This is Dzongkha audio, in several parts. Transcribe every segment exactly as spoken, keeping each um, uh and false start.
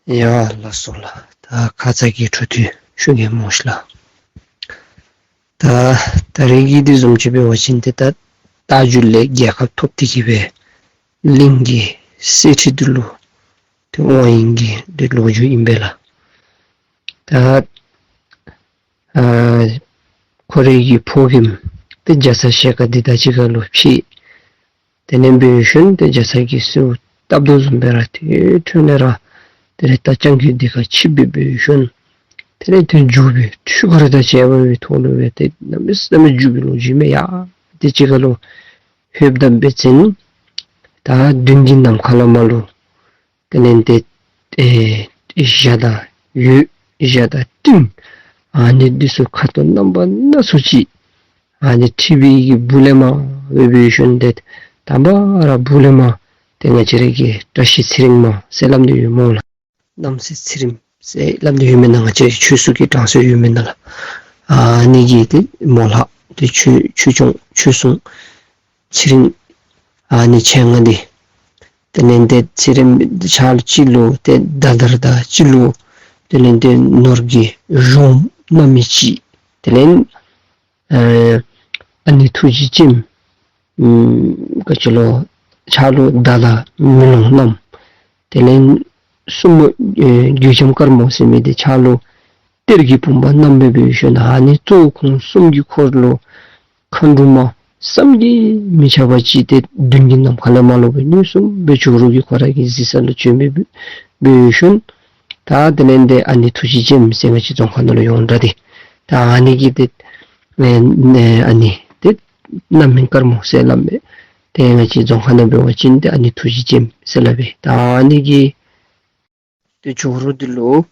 ཡ་ལགས་སོ་ལགས། ད་ཁ་ཙ་གི་འཕྲོ་མཐུད་ཞུ་གེ་སྨོ་ཤིག་ལགས། ད་ད་རེས་ཀྱི་འདི་བཟུམ་ཅིག་འབད་བ་ཅིན་ཏེ་ད་རྟ་རྒྱུག་ལས་རྒྱལ་ཁ་ཐོབ་སྟེ་གི་སྦེ་གླིང་གི་གསེར་ཁྲི་འདི་ལུ་ཏེ་འོང་ཡི་གི་འདི་ལོ་རྒྱུས་ཨིན་པས་ལགས། ད་ཨ་ཁོ་རའི་གི་ཕོ་རྒནམ་ཏེ་རྒྱ་ཚ་ཞལ་དཀར་འདི་དང་གཅིག་ཁར་ལུ་ཕྱད། དེ་ལས་འབད་ཞིནམ་ཏེ་རྒྱ་ཚ་གིས་གསོལཝ་བཏབ་དོ་བཟུམ་སྦེ་ར་ཏེ་ཁྲོད་ལས་ར་དེ་ལས་རྟ་རྐྱང་རྒོད་འདི་ཁར་ཆིབས་སྦེ་འབད་ཞིནམ་དེ་ལས་ཏེ་རྒྱུག་པའི་འཕྲུལ་འཁོར་དང་བཅས་པའི་ཐོག་ལུ་སྦེ་ཏེ་གནམ་མེད་ས་མེད་རྒྱུག་པའི་ལོ་རྒྱུས་མས། ཡ་ཏེ་གཅིག་ཁར་ལུ་ལྷོདཔ་ད་འབད་བ་ཅིན་ད་མདུན་གྱི་ནམ་མཁའ་ལས་མར་ལུ་དེ་ལས་ཏེ་ཨེ་འཇའ་དང་འོད་འཇའ་དང་སྤྲིན་ཨ་ནི་འདི་ཚུ་ཁ་དོག་རྣམ་པ་སྣ་ཚོགས་ཅིག་ཨ་ནི་འཁྲིགས་པའི་གི་སྦུག་ལས་མར་འབད་འབད་ཞིནམ་ཏེ་དང་པ་ར་སྦུག་ལས་མར་ཏེ་ང་བཅས་ར་གི་བཀྲ་ཤིས་ཚེ་རིང་མ་ཟེར་སླབ་ནི་ཡོད་སྨོ་ལགས། རྣམ་སྲས་ཚེ་རིང་ཟེར་སླབ་ནི་ཡོད་མེན་ན། ང་བཅས་ཆོས་སྲུང་གི་གྲངས་སུ་ཡོད་མེན་ན་ལགས། ཨ་ནི་གི་ཏེ་མོ་ལགས་ཏེ་ཆོས་ཆོས་སྐྱོང་ཆོས་སྲུང་ཚེ་རིང་ཨ་ནི་མཆེད་ལྔ་འདི་དེ་ལས་ཏེ་ཚེ་རིང་ཕྱག་ལུ་གཅིག་ལུ་ཏེ་མདའ་དར་དང་གཅིག་ལུ་དེ་ལས་ཏེ་ནོར་གྱི་གཞོང་བསྣམས་མི་ཅིག་དེ་ལས་ཨ་ཨ་ནེ་ཐུགས་རྗེ་ཅནམ་ཨམ་ག་ཅི་ལོ་ཕྱག་ལུ་མདའ་དང་མེ་ལོང་བསྣམས། དེ་ལས་སྲུ་མོ་ཨེ་གོས་ལྕམ་དཀར་མོ་ཟེར་མི་འདི་ཕྱག་ལུ་གཏེར་གྱི་བུམ་པ་བསྣམས་སྦེ་འབད་ཞིནམ་ཨ་ནི་གཙོ་བོ་ཁོང་གསུམ་གྱི་འཁོར་ལུ་མཁའ་འགྲོ་མ་བསམ་གྱིས་མི་ཁྱབ་པ་ཅིག་ཏེ་མདུན་གྱི་ནམ་མཁའ་ལས་མར་ལུ་སྦེ་མངོན་སུམ་སྦེ་ཇོ་རུ་གི་ཁོ་ར་གི་གཟིགས་ས་ལུ་བྱོན་སྦེ་འབད་ཞིནམ་ད་དེ་ལས་ཏེ་ཨ་ནེ་ཐུགས་རྗེ་ཅནམ་ཟེར་ང་བཅས་རྫོང་ཁ་ནང་ལུ་ཡོངས་གྲགས་འདི་ད་ཨ་ནི་གིས་ཏེ་ཨེ་ཨ་ནི་ཏེ་རྣམ་སྨིན་དཀར་མོ་ཟེར་སླབ་མས། ཏེ་ང་བཅས་རྫོང་ཁ་ནང་འབད་བ་ཅིན་ཏེ་ཨ་ནེ་ཐུགས་རྗེ་ཅནམ་ཟེར་སླབ་པས། ད་ཨ་ནི་གིས་ཏེ་ཇོ་རུ་འདི་ལུ་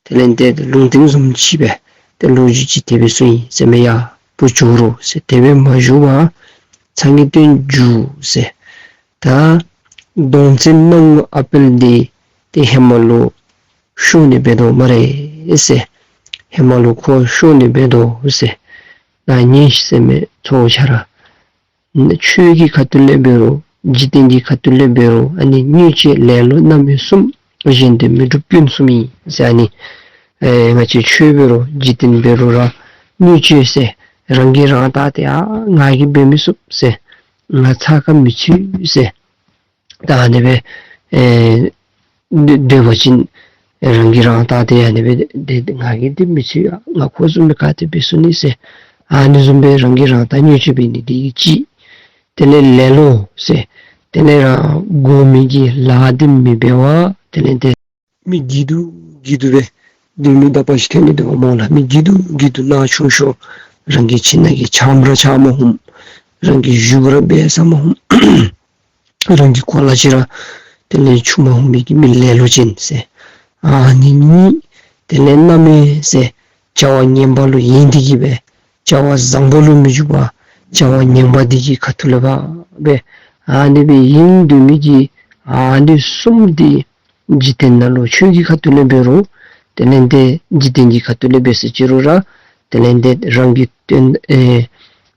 དེ་ལས་ཏེ་ལུང་བསྟན་བཟུམ་ཅིག་སྦེ་ཏེ་ལོ་རྒྱུས་ཅིག་དེ་སྦེ་གསུངས་ཡི་ཟེར་མས། ཡ་བུ་ཇོ་རུ་ཟེར། དེ་སྦེ་མ་བཞུགས་པར་ཚ་ངེས་སྟོན་རྒྱུག་ཟེར། ད་གདོང་བཙན་སྣང་ངུ་ཨ་དཔལ་འདི་ཏེ་ཧེ་མ་ལུ་ཤོར་ནི་འབད་དོ་སྨ་རེ་ཟེར། ཧེ་མ་ལུ་ཁོ་ཤོར་ནི་འབད་དོ་ཟེར། ད་ཉན་ཤིག་ཟེར་མས་ཚ་བོ་ཁྱོད་ར། ཆོས་ཀྱི་ཁ་ཐུག་ལས་འབད་རུང་འཇིག་རྟེན་གྱི་ཁ་ཐུག་ལས་འབད་རུང་ཨ་ནི་བརྙས་བཅོས་ལེ་ལོ་རྣམ་སྨིན་གསུམ་གཞན་དོན་མི་འགྲུབ་སྐྱོན་གསུམ་ཨིན་ཟེར། ཨ་ནི་ཨེ་ང་བཅས་ཆོས་འབད་རུང་འཇིག་རྟེན་འབད་རུང་ར་བརྙས་བཅོས་ཟེར་རང་གིས་རང་བཏགས་ཏེ་ཨ་ང་གིས་འབད་མི་ཚུགས་ཟེར་ང་ཚ་ཁ་མི་ཚུད་ཟེར། ད་ཨ་ནི་སྦེ་ཨེ་སྡོད་པ་ཅིན་རང་གིས་རང་བཏགས་ཏེ་ཨ་ནི་སྦེ་ཏེ་ང་གིས་འདི་མི་ཚུགས། ང་ཁོ་བཟུམ་སྦེ་ག་ཏེ་འབད་ཚུགས་ནི་ཟེར། ཨ་ནི་བཟུམ་སྦེ་རང་གིས་རང་བཏགས་བརྙས་བཅོས་འབད་ནི་འདི་གིས་གཅིག། དེ་ལས་ལེ་ལོ་ཟེར། དེ་ལས་རང་དགོ་མི་གི་ལཱ་འདི་མི་འབད་བར་དེ་ལས་ཏེ་མི་སྐྱིད་སྡུག་སྐྱིད་སྡུག་སྦེ་སྡོད་མི་དག་པ་ཅིག་ཐོན་ནི་འདུག་སྨོ་ལགས། མི་སྐྱིད་སྡུག་སྐྱིད་སྡུག་ནང་ཆུང་ཤོས་རང་གི་ཁྱིམ་ནང་གི་ཆམ་ར་ཆ་མ་ཧུམ། རང་གི་བཞུགས་པར་འབད་ས་མ་ཧུམ། རང་གི་གོ་ལ་ཅིག་ར་དེ་ལས་ཆུང་མ་ཧུམ་མི་གི་མི་ལེ་ལོ་ཅན་ཟེར། ཨ་ནི་གཉིས། དེ་ལས་རྣམ་སྨིན་ཟེར་བྱ་བ་ངན་པ་ལུ་ཡེངས་ཏེ་གི་སྦེ་བྱ་བ་བཟང་པོ་ལུ་མི་འཇུག་པར་བྱ་བ་ངན་པ་འདི་གི་ཁ་ཐུག་ལས་ཕར་སྦེ་ཨ་ནི་སྦེ་ཡེངས་སྡོད་མི་གི་ཨ་ནི་གསུམ་འདི་འཇིག་རྟེན་ནང་ལུ་ཆོས་ཀྱི་ཁ་ཐུག་ལས་འབད་རུང་དེ་ལས་ཏེ་འཇིག་རྟེན་གྱི་ཁ་ཐུག་ལས་འབད་ཟེར་ཅི་རུང་ར་དེ་ལས་ཏེ་རང་གི་དོན་ཨེ་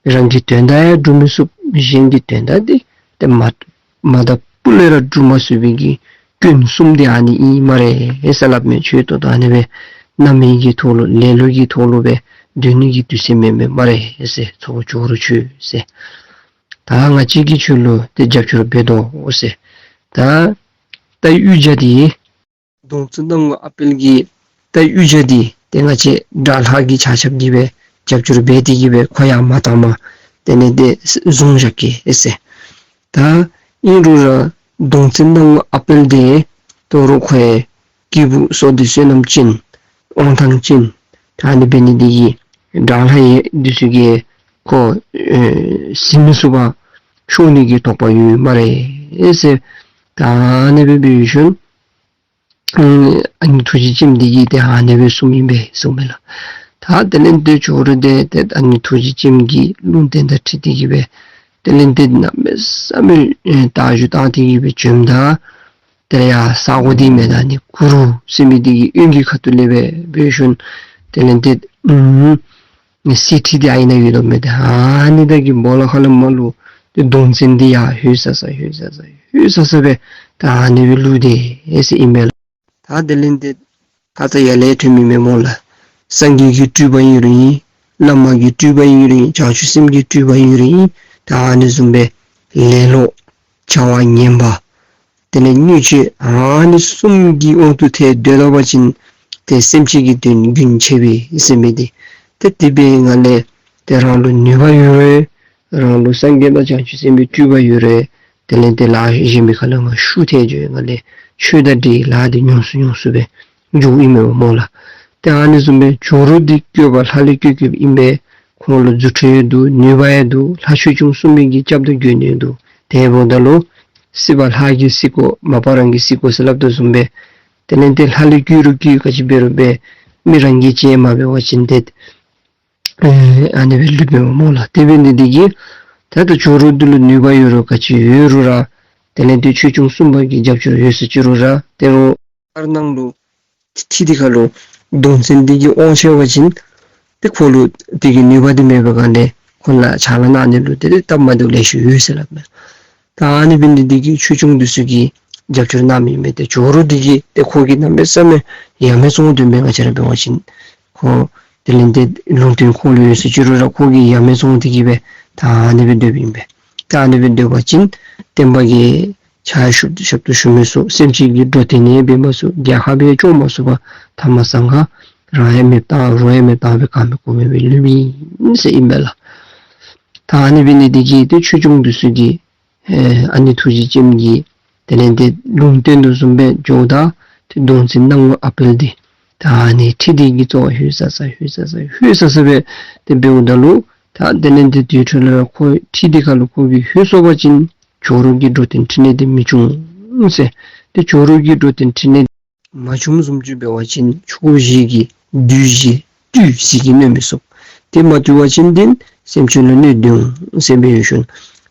རང་གི་དོན་དག་ཡང་སྒྲུབ་མི་ཚུགས། གཞན་གྱི་དོན་དག་འདི་ཏེ་མ་མ་དང་པོ་ལས་ར་སྒྲུབ་མ་ཚུགས་པའི་གི་སྐྱོན་གསུམ་འདི་ཨ་ནི་ཨིན་སྨ་རེ་ཟེར་སླབ་མས། ཆོས་ཏོག་ཏོ་ཨ་ནི་སྦེ་རྣམ་སྨིན་གྱི་ཐོག་ལུ་ལེ་ལོ་གི་ཐོག་ལུ་སྦེ་སྡོད་ནི་གི་དུས་ཚོད་མེད་མས་སྨ་རེ་ཟེར། ཚ་བོ་ཇོ་རུ་ཁྱོད་ཟེར། ད་ང་བཅས་ཀྱིས་ཁྱོད་ལུ་ཏེ་རྒྱབ་སྐྱོར་འབད་དོ་ཟེར། ད་རྟ་གཡུ་རྒྱ་འདི་གདོང་བཙན་སྣང་ངུ་ཨ་དཔལ་གྱི་རྟ་གཡུ་རྒྱ་འདི་ཏེ་ང་བཅས་དགྲ་ལྷ་གིས་ཆ་ཁྱབ་ཀྱིས་སྦེ་རྒྱབ་སྐྱོར་འབད་དེ་གི་སྦེ་ཁོ་ཡང་མ་བཏང་པར་དེ་ལས་ཏེ་བཟུང་བཞག་གེ་ཟེར། ད་ཨིན་རུང་ར་གདོང་བཙན་སྣང་ངུ་ཨ་དཔལ་འདི་དོ་རུང་ཁོ་ཡང་སྐྱེས་བུ་བསོད་བདེ་བསོད་ནམས་ཅན་དབང་ཐང་ཅན་ད་ཨ་ནི་འབད་ནི་འདི་གིས་དགྲ་ལྷ་ཡི་འདི་ཚུ་གིས་ཁོ་ཨེ་ཟིན་མི་ཚུགས་པར་ཤོར་ནི་གི་དོགས་པ་ཡོད་སྨ་རེ་ཟེར། ད་ཨ་ནི་སྦེ་འབད་ཞིནམ་ཨ་ནེ་ཐུགས་རྗེ་ཅནམ་འདི་གིས་ཏེ་ཨ་ནི་སྦེ་གསུངམ་ཨིན་པས་གསུངམ་མས་ལགས། ད་དེ་ལས་ཏེ་ཇོ་རུ་འདི་ཏེ་ཨ་ནེ་ཐུགས་རྗེ་ཅནམ་གྱི་ལུང་བསྟན་དང་འཁྲིལ་ཏེ་གི་སྦེ་དེ་ལས་ཏེ་གནམ་མེད་ས་མེད་ཨེ་རྟ་རྒྱུག་བཏང་སྟེ་གི་སྦེ་བྱོནམ་ད་དེ་ལས་ཡར་ས་གོ་འདི་མེན་ན་ཨ་ནི་གུ་རུ་ཟེར་མི་འདི་གི་དབོན་གྱི་ཁ་ཐུག་ལས་སྦེ་འབད་ཞིནམ་དེ་ལས་ཏེ་ཨུམ་གསེར་ཁྲི་འདི་ཨ་ནི་ནང་ཡོད་དོ་མས། ཏེ་ཨ་ནི་ད་གི་སྦོ་ལོགས་ཁ་ལས་མར་ལུ་ཏེ་གདོང་བཙན་འདི་ཡར་ལྷོད་ས་ས་ལྷོད་ས་ས་ལྷོད་ས་ས་སྦེ་ད་ཨ་ནི་སྦེ་ལུས་ཏེ་ཨེ་ཟེར་ཨིན་མས་ལགས། ད་དེ་ལས་ཏེ་ད་ལྟོ་ཡར་ལས་ཐོན་མི་མས་སྨོ་ལགས། སངས་རྒྱས་ཀྱི་སྤྲུལ་པ་ཨིན་རུང་ཨིན། བླ་མ་གི་སྤྲུལ་པ་ཨིན་རུང་ཨིན། བྱང་ཆུབ་སེམས་ཀྱི་སྤྲུལ་པ་ཨིན་རུང་ཨིན། ད་ཨ་ནི་བཟུམ་སྦེ་ལེ་ལོ་བྱ་བ་ངན་པ་དེ་ལས་བརྙས་བཅོས་ཨ་ནི་གསུམ་གྱི་དབང་དུ་ཏེ་སྡོད་ད་པ་ཅིན་ཏེ་སེམས་ཅན་གྱི་དོན་རྒྱུན་ཆད་པས་ཟེར་མི་འདི་ཏེ་དེ་འབད་ནི་ལས་ཏེ་རང་ལུ་ནུས་པ་ཡོད་རུང་རང་ལུ་སངས་རྒྱས་དང་བྱང་ཆུབ་སེམས་དཔའི་སྤྲུལ་པ་ཡོད་རུང་དེ་ལས་ཏེ་ལཱ་གཞན་མི་ཁ་ལས་ང་ཤུགས་ཐལ་འགྱོ་ནི་ལས་ཆོས་དང་འདྲ་བའི་ལཱ་འདི་ཉུང་སུ་ཉུང་སུ་སྦེ་འགྱོཝ་ཨིན་མས་སྨོ་ལགས། ཏེ་ཨ་ནི་བཟུམ་སྦེ་ཇོ་རུ་འདི་བསྐོས་པ་ལྷ་ལས་བསྐོས་བསྐོསཔ་ཨིན་པས། ཁོང་ལུ་རྫུ་འཕྲུལ་ཡང་འདུག། ནུས་པ་ཡང་འདུག། ལྷ་ཆོས་སྐྱོང་སྲུང་མའི་གི་སྐྱབས་དང་མགོན་ཡང་འདུག། དེ་འབདཝ་ད་ལུ་སྲིད་པ་ལྷ་གིས་སྲིད་དགོ། མ་པ་རང་གིས་སྲིད་དགོ་ཟེར་སླབ་དོ་བཟུམ་སྦེ་དེ་ལས་ཏེ་ལྷ་ལས་བསྐོས་རུང་བསྐོས་ག་ཅི་འབད་རུང་འབད་མི་རང་གིས་བྱས་མ་འབད་བ་ཅིན་ཏེ་ཨེ་ཨ་ནི་སྦེ་ལུས་པས་སྨོ་ལགས། དེ་འབད་ནི་འདི་གིས་ད་ལྟོ་ཇོ་རུ་འདི་ལུ་ནུས་པ་ཡོད་རུང་ག་ཅི་ཡོད་རུང་ར་དེ་ལས་ཏེ་ཆོས་སྐྱོང་སྲུང་མ་གི་རྒྱབ་སྐྱོར་ཡོད་ཟེར་ཅི་རུང་ར་ཏེ་རོགས་ཨར་ནང་ལུ་ཁྲི་འདི་ཁ་ལུ་གདུང་བཙན་འདི་གིས་དབང་ཆེ་བ་ཅིན་ཏེ་ཁོ་ལུ་དེ་གི་ནུས་པ་འདི་མེད་པའི་སྒང་ལས་ཁོ་ལུ་ཕྱག་ལཱ་གནང་ནི་ལུ་ཏེ་སྟབས་མ་བདེཝ་ལེ་ཤ་ཡོད་ཟེར་སླབ་མས། ད་ཨ་ནི་འབད་ནི་འདི་གིས་ཆོས་སྐྱོང་འདི་ཚུ་གིས་རྒྱབ་སྐྱོར་གནང་མི་མེད། ཏེ་ཇོ་རུ་འདི་གིས་ཏེ་ཁོ་གིས་གནམ་མེད་ས་མེད་ཡ་མེད་བཙོང་དོ་མས། ང་བཅས་ར་འབད་བ་ཅིན་ཁོ་དེ་ལས་ཏེ་ལུང་བསྟན་ཁོ་ལུ་ཡོད་ཟེར་ཅི་རུང་ར་ཁོ་གིས་ཡ་མེད་བཙོང་སྟེ་གིས་སྦེ་ད་ཨ་ནི་སྦེ་སྡོདཔ་ཨིན་པས། ད་ཨ་ནི་སྦེ་སྡོད་པ་ཅིན་བསྟན་པ་གི་ཕྱག་ཞབས་ཞབས་ཏོག་ཞུ་མི་ཚུ་སེམས་ཅན་གྱི་འགྲོ་དོན་ཡང་འབད་མ་ཚུགས། རྒྱལ་ཁབ་ཡང་སྐྱོང་མ་ཚུགས་པར་ཐ་མ་སངས་རྒྱས་རང་ཡང་མེདཔ་བཏང་རོགས་ཡང་མེདཔ་བཏང་བའི་ག་མེད་གོ་མེད་སྦེ་ལུས་པའི་ཨིན་ཟེར་ཨིན་པས་ལགས། ད་ཨ་ནི་འབད་ནི་འདི་གིས་ཏེ་ཆོས་སྐྱོང་འདི་ཚུ་གིས་ཨེ་ཨ་ནི་ཐུགས་རྗེ་ཅན་གྱི་དེ་ལས་ཏེ་ལུང་བསྟན་དོ་བཟུམ་སྦེ་འགྱོཝ་ད་ཏེ་གདུང་བཙན་སྣང་ངུ་ཨ་དཔལ་འདི་ད་ཨ་ནི་ཁྲི་འདི་གི་རྩ་བར་ལྷོད་ས་ས་ལྷོད་ས་ས་ལྷོད་ས་ས་སྦེ་ཏེ་འབདཝ་ད་ལུ་ད་དེ་ལས་ཏེ་དེ་འཕྲོ་ལས་ཁོ་ཁྲི་འདི་ཁ་ལུ་ཁོ་གིས་ལྷོད་སོང་པ་ཅིན་ཇོ་རུ་གི་འགྲོ་དོན་ཕྲིན་ལས་འདི་མི་འབྱུང་ཟེར། ཏེ་ཇོ་རུ་གི་འགྲོ་དོན་ཕྲིན་ལས་མ་བྱུངམ་བཟུམ་ཅིག་འབད་བ་ཅིན་ཕྱོགས་བཞི་གི་བདུད་བཞི་བདུད་བཞི་གིས་གནོད་མི་ཚུགས། ཏེ་མ་བཏུལ་བ་ཅིན་འདི་སེམས་ཅན་ལུ་གནོད་འདུག་ཟེར་འབད་ཞིནམ་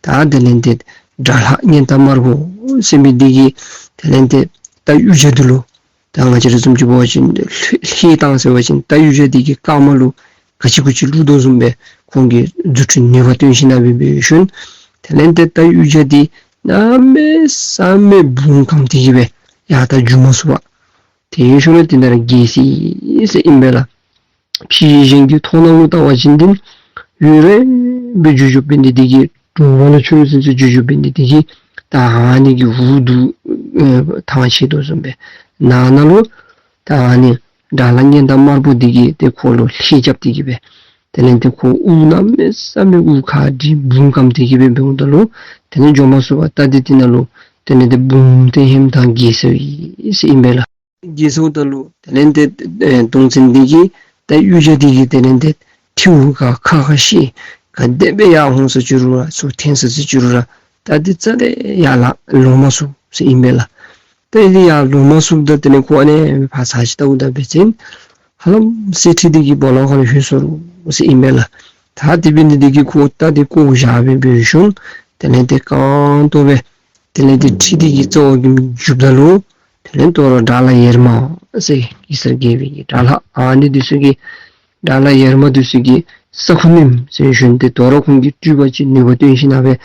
ད་དེ་ལས་ཏེ་དགྲ་ལྷ་གཉན་སྟག་དམར་པོ་ཟེར་མི་འདི་གིས་དེ་ལས་ཏེ་རྟ་གཡུ་བྱ་འདི་ལུ་ད་ང་བཅས་ར་བཟུམ་ཅིག་འབད་བ་ཅིན་ལྷོད་ལྷོད་བཏང་ཟེར་བ་ཅིན་རྟ་གཡུ་བྱ་འདི་གི་རྐངམ་ལུ་ག་ཅི་གུ་ཅི་བླུག་དོ་བཟུམ་སྦེ་ཁོང་གིས་རྫུ་འཕྲུལ་ནུས་པ་སྟོན་ཞིནམ་ལས་འབད་ཞིནམ་དེ་ལས་ཏེ་རྟ་གཡུ་བྱ་འདི་གནམ་མེད་ས་མེད་བུང་སྐམ་སྟེ་གིས་སྦེ་ཡར་ད་རྒྱུག་མ་ཚུགས་པར་དེ་ཡོད་ཞུ་ལོ་དེ་ནང་ར་འགྱེལ་སོ་ཡི་ཟེར་ཨིན་པས་ལགས། ཕྱི་གཞན་གྱི་མཐོང་སྣང་ལུ་བལྟ་བ་ཅིན་འདི་ཡུན་རིངམོ་སྦེ་རྒྱུག་རྒྱུགཔ་འབད་ནི་འདི་གིས་གྲོང་པ་ལུ་ཆུ་ཚོད་ཚུན་ཚོད་རྒྱུག་རྒྱུགཔ་འབད་ནི་འདི་གིས་ད་ཨ་ནི་གི་འུ་སྡུག་ཨེ་ཐང་ཆད་དོ་བཟུམ་སྦེ་ནང་ན་ལུ་ད་ཨ་ནི་དགྲ་ལྷ་གཉན་སྟག་དམར་པོ་འདི་གིས་ཏེ་ཁོ་ལུ་ལྷད་རྐྱབ་སྟེ་གིས་སྦེ་དེ་ལས་ཏེ་ཁོ་དབུགས་གནམ་མེད་ས་མེད་དབུགས་ཁ་འདི་བུང་སྐམ་སྟེ་གིས་སྦེ་འབདཝ་ད་ལུ་དེ་ལས་འགྱོ་མ་ཚུགས་པར་རྟ་འདི་དེ་ནང་ལུ་དེ་ལས་ཏེ་བུང་སྟེ་ཧེམ་ཐང་འགྱེལ་སོ་ཡི་ཟེར་ཨིན་པས་ལགས། འགྱེལ་སོཝ་ད་ལུ་དེ་ལས་ཏེ་ཨེ་གདུང་བཙན་འདི་གིས་རྟ་གཡུ་བྱ་འདི་གི་དེ་ལས་ཏེ་ཐིའུ་ག་ཁ་ཁ་ཤི་ག་དེ་སྦེ་ཡར་འོང་ཟེར་ཅི་རུང་ར་ཚུར་འཐེན་ཟེར་ཅི་རུང་ར་རྟ་འདི་རྩ་ལས་ཡར་ལ་ལོག་མ་ཚུགས་ཟེར་ཨིན་པས་ལགས། རྟ་འདི་ཡར་ལོག་མ་ཚུགསཔ་ད་དེ་ལས་ཁོ་ཨ་ནི་ཕར་ཚུར་ཅིག་བལྟཝ་ད་འབད་བ་ཅིན་ཧ་ལམ་སེ་ཁྲི་འདི་གི་སྦོ་ལོགས་ཁ་ལུ་ལྷོད་སོ་རུང་ཟེར་ཨིན་པས་ལགས། ད་དེ་འབད་ནི་འདི་གིས་ཁོ་རྟ་འདི་བཀོ་བཞག་སྦེ་འབད་ཞིནམ་དེ་ལས་ཏེ་རྐང་སྟོང་སྦེ་དེ་ལས་ཏེ་ཁྲི་འདི་གི་རྩ་བར་གྱི་རྒྱུགཔ་ད་ལུ་དེ་ལས་དོ་རུང་དགྲ་ལྷ་ཡེར་མ་ཟེར་གེ་སར་རྒྱལ་པོའི་གི་དགྲ་ལྷ་ཨ་ནི་འདི་ཚུ་གིས་དགྲ་ལྷ་ཡེར་མ་འདི་ཚུ་གིས་ས་ཁུ་ནིམ་ཟེར་ཞིནམ་ཏེ་དོ་རུང་ཁོང་གི་སྤྲུལ་པ་ཅིག་ནུས་པ་སྟོན་ཞིནམ་ལས་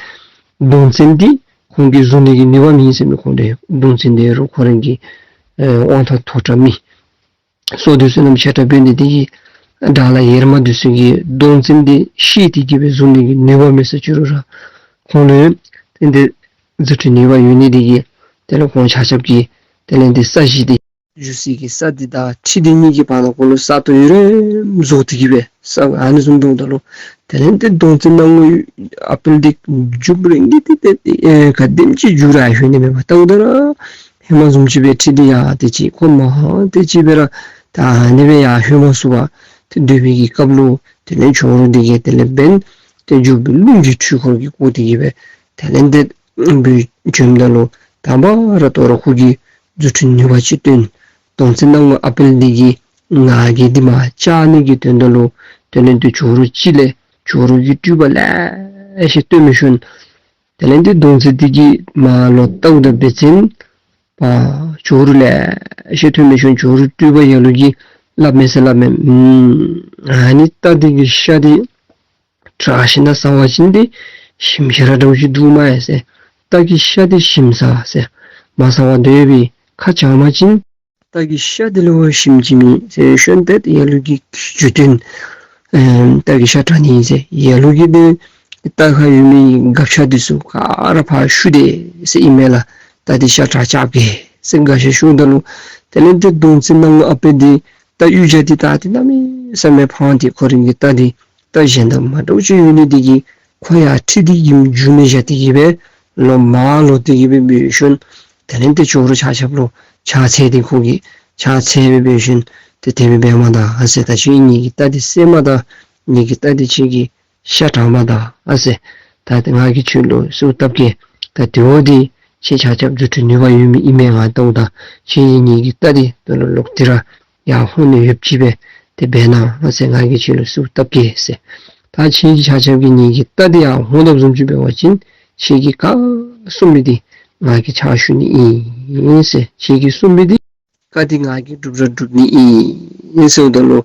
གདུང་བཙན་འདི་ཁོང་གིས་བཟུང་ནི་གི་ནུས་པ་མེད་ཟེར་མི་ཁོང་འདི་གདུང་བཙན་འདི་རུང་ཁོ་རའི་གི་ཨེ་དབང་ཐང་མཐོ་དྲགས་མི་སོ་འདི་ཚུ་རྣམ་ཤེས་དྲག་འབད་ནི་འདི་གིས་དགྲ་ལྷ་ཡེར་མ་འདི་ཚུ་གིས་གདུང་བཙན་འདི་ཤེས་ཏེ་གིས་སྦེ་བཟུང་ནི་གི་ནུས་པ་མེད་ཟེར་ཅི་རུང་ར་ཁོང་ལུ་ཏེ་འདི་རྫུ་འཕྲུལ་ནུས་པ་ཡོད་ནི་འདི་གིས་དེ་ལས་ཁོང་ཆ་ཁྱབ་ཀྱིས་དེ་ལས་ཏེ་ས་གཞི་འདི་བཞུགས་སའི་གི་ས་འདི་དང་ཁྲི་འདི་གཉིས་ཀྱི་བར་ན་ཁོ་ལུ་ས་སྟོང་ཡོད་རུང་བཟོ་སྟེ་གིས་སྦེ་ས་ཨ་ནི་བཟུམ་འབདཝ་ད་ལུ་དེ་ལས་ཏེ་གདུང་བཙན་སྣང་ངུ་ཨ་དཔལ་འདི་རྒྱུགཔ་རིང་གི་ཏེ་ཏེ་ཨེ་ག་དེམ་ཅིག་རྒྱུག་རུང་ཡར་ལྷོད་ནི་མེད་པར་བལྟཝ་ད་ར་ཧེ་མ་བཟུམ་ཅིག་སྦེ་ཁྲི་འདི་ཡར་ཏེ་ཅིག་ཁོ་མར་ཏེ་ཅིག་སྦེ་ར་ད་ཨ་ནི་སྦེ་ཡར་ལྷོད་མ་ཚུགས་པར་ཏེ་སྡོད་པའི་གི་སྐབས་ལུ་དེ་ལས་ཇོ་རུ་འདི་གིས་དེ་ལས་འབདན་ཏེ་རྒྱུག་པའི་རླུང་གི་འཕྲུལ་འཁོར་གྱིས་བསྐོར་ཏེ་གིས་སྦེ་དེ་ལས་ཏེ་འབུད་བྱོནམ་ད་ལུ་དང་པ་ར་དོ་རུང་ཁོ་གིས་རྫུ་འཕྲུལ་ནུས་པ་ཅིག་སྟོན། གདུང་བཙན་སྣང་ངུ་ཨ་དཔལ་འདི་གི་ང་རྒྱལ་འདི་མར་བཅག་ནི་གི་དོན་དག་ལུ་དེ་ལས་ཏེ་ཇོ་རུ་གཅིག་ལས་ཇོ་རུ་གི་སྤྲུལ་པ་ལེ་ཤ་སྟོན་མི་ཞིནམ་དེ་ལས་ཏེ་གདུང་བཙན་འདི་གིས་མར་ལོག་བལྟཝ་ད་འབད་བ་ཅིན་པ་ཇོ་རུ་ལེ་ཤ་ཐོན་མི་ཞིནམ་ཇོ་རུ་སྤྲུལ་པ་ཡ་ལུ་གིས་སླབ་མས་ཟེར་སླབ་མས། ཨམ་ཨ་ནི་རྟ་འདི་གི་ཤ་འདི་དྲག་ཞིནམ་ཟ་བ་ཅིན་ཏེ་ཞིམ་ཤ་ར་འདྲཝ་ཅིག་འདུག་མས་ཟེར། རྟ་གི་ཤ་འདི་ཞིམ་ས་ཟེར། མ་ཟ་བར་སྡོད་པའི་ཁ་བྱང་པ་ཅིན་ རྟ་གི་ཤ་དེ་ལུ་ཞིམ་ཅིག་མེད་ཟེར་ཞིནམ་ཏེ་ཡ་ལུ་གིས་རྒྱུ་མཐུན་ཨེམ་རྟ་གི་ཤ་དྲང་ནི་ཟེར། ཡ་ལུ་གིས་ཏེ་རྟ་ཁར་ཡོད་མི་སྒ་ཆས་འདི་ཚུ་ག་ར་ཕར་བཤུ་དེས་ཟེར་ཨིན་མས་ལགས། རྟ་འདི་ཤ་དྲང་རྐྱབ་གེ་ཟེར་སྒ་ཆས་བཤུཝ་ད་ལུ་དེ་ལས་ཏེ་གདོང་བཙན་སྣང་ངུ་ཨ་དཔལ་འདི་རྟ་གཡུས་ཅིག་འདི་ད་ཏེ་གནམ་མེད་ས་མེད་ཕངས་ཏེ་ཁོ་རའི་གི་རྟ་འདི་རྟ་གཞན་དང་མ་འདྲཝ་ཅིག་ཡོད་ནི་དེ་གིས་ཁོ་ཡར་ཁྲིད་དེ་གི་མཇུག་མ་བཞག་སྟེ་གི་སྦེ་ལོག་མར་ལོག་སྟེ་གི་སྦེ་འབད་ཞིནམ་དེ་ལས་ཏེ་ཇོ་རུ་ཆ་ཁྱབ་ལུ་ཕྱག་འཚལ་ཏེ་ཁོ་གིས་ཕྱག་འཚལ་སྦེ་འབད་ཞིནམ་ཏེ་དེ་སྦེ་འབད་མ་ད་ཨ་ཟེར། ད་ཁྱོད་ངེ་གི་རྟ་འདི་བསད་མ་ད། ངེ་གི་རྟ་འདི་ཁྱོད་ཀྱིས་ཤ་དྲང་མ་ད་ཨ་ཟེར། ད་ཏེ་ང་གིས་ཁྱོད་ལུ་གསོལཝ་བཏབ་གེ། ད་དེ་བ་འདི་ཁྱོད་ཆ་ཁྱབ་རྫུ་འཕྲུལ་ནུས་པ་ཡོད་མི་ཨིན་མས། ང་ལྟཝ་ད་ཁྱོད་ཀྱིས་ངེ་གི་རྟ་འདི་དོ་ལོ་ལོག་སྟེ་ར་ཡར་འོང་ནི་ཡོདཔ་ཅིག་སྦེ་ཏེ་འབད་གནང་ཨ་ཟེར། ང་གིས་ཁྱོད་ལུ་གསོལཝ་བཏབ་གེ་ཟེར། ད་ཁྱོད་ཀྱིས་ཆ་ཁྱབ་ཀྱིས་ངེ་གི་རྟ་འདི་ཡར་འོང་དཔ་བཟུམ་ཅིག་འབད་བ་ཅིན་ཁྱོད་ཀྱིས་ག་གསུངས་མི་འདི་ང་གིས་ཕྱག་ཞུ་ནི་ཨིན་ཟེར། ཁྱོད་ཀྱིས་གསུངས་མི་འདི་བཀའ་འདི་ང་གིས་སྒྲུབ་ར་སྒྲུབ་ནི་ཨིན་ཟེརཝ་ད་ལུ་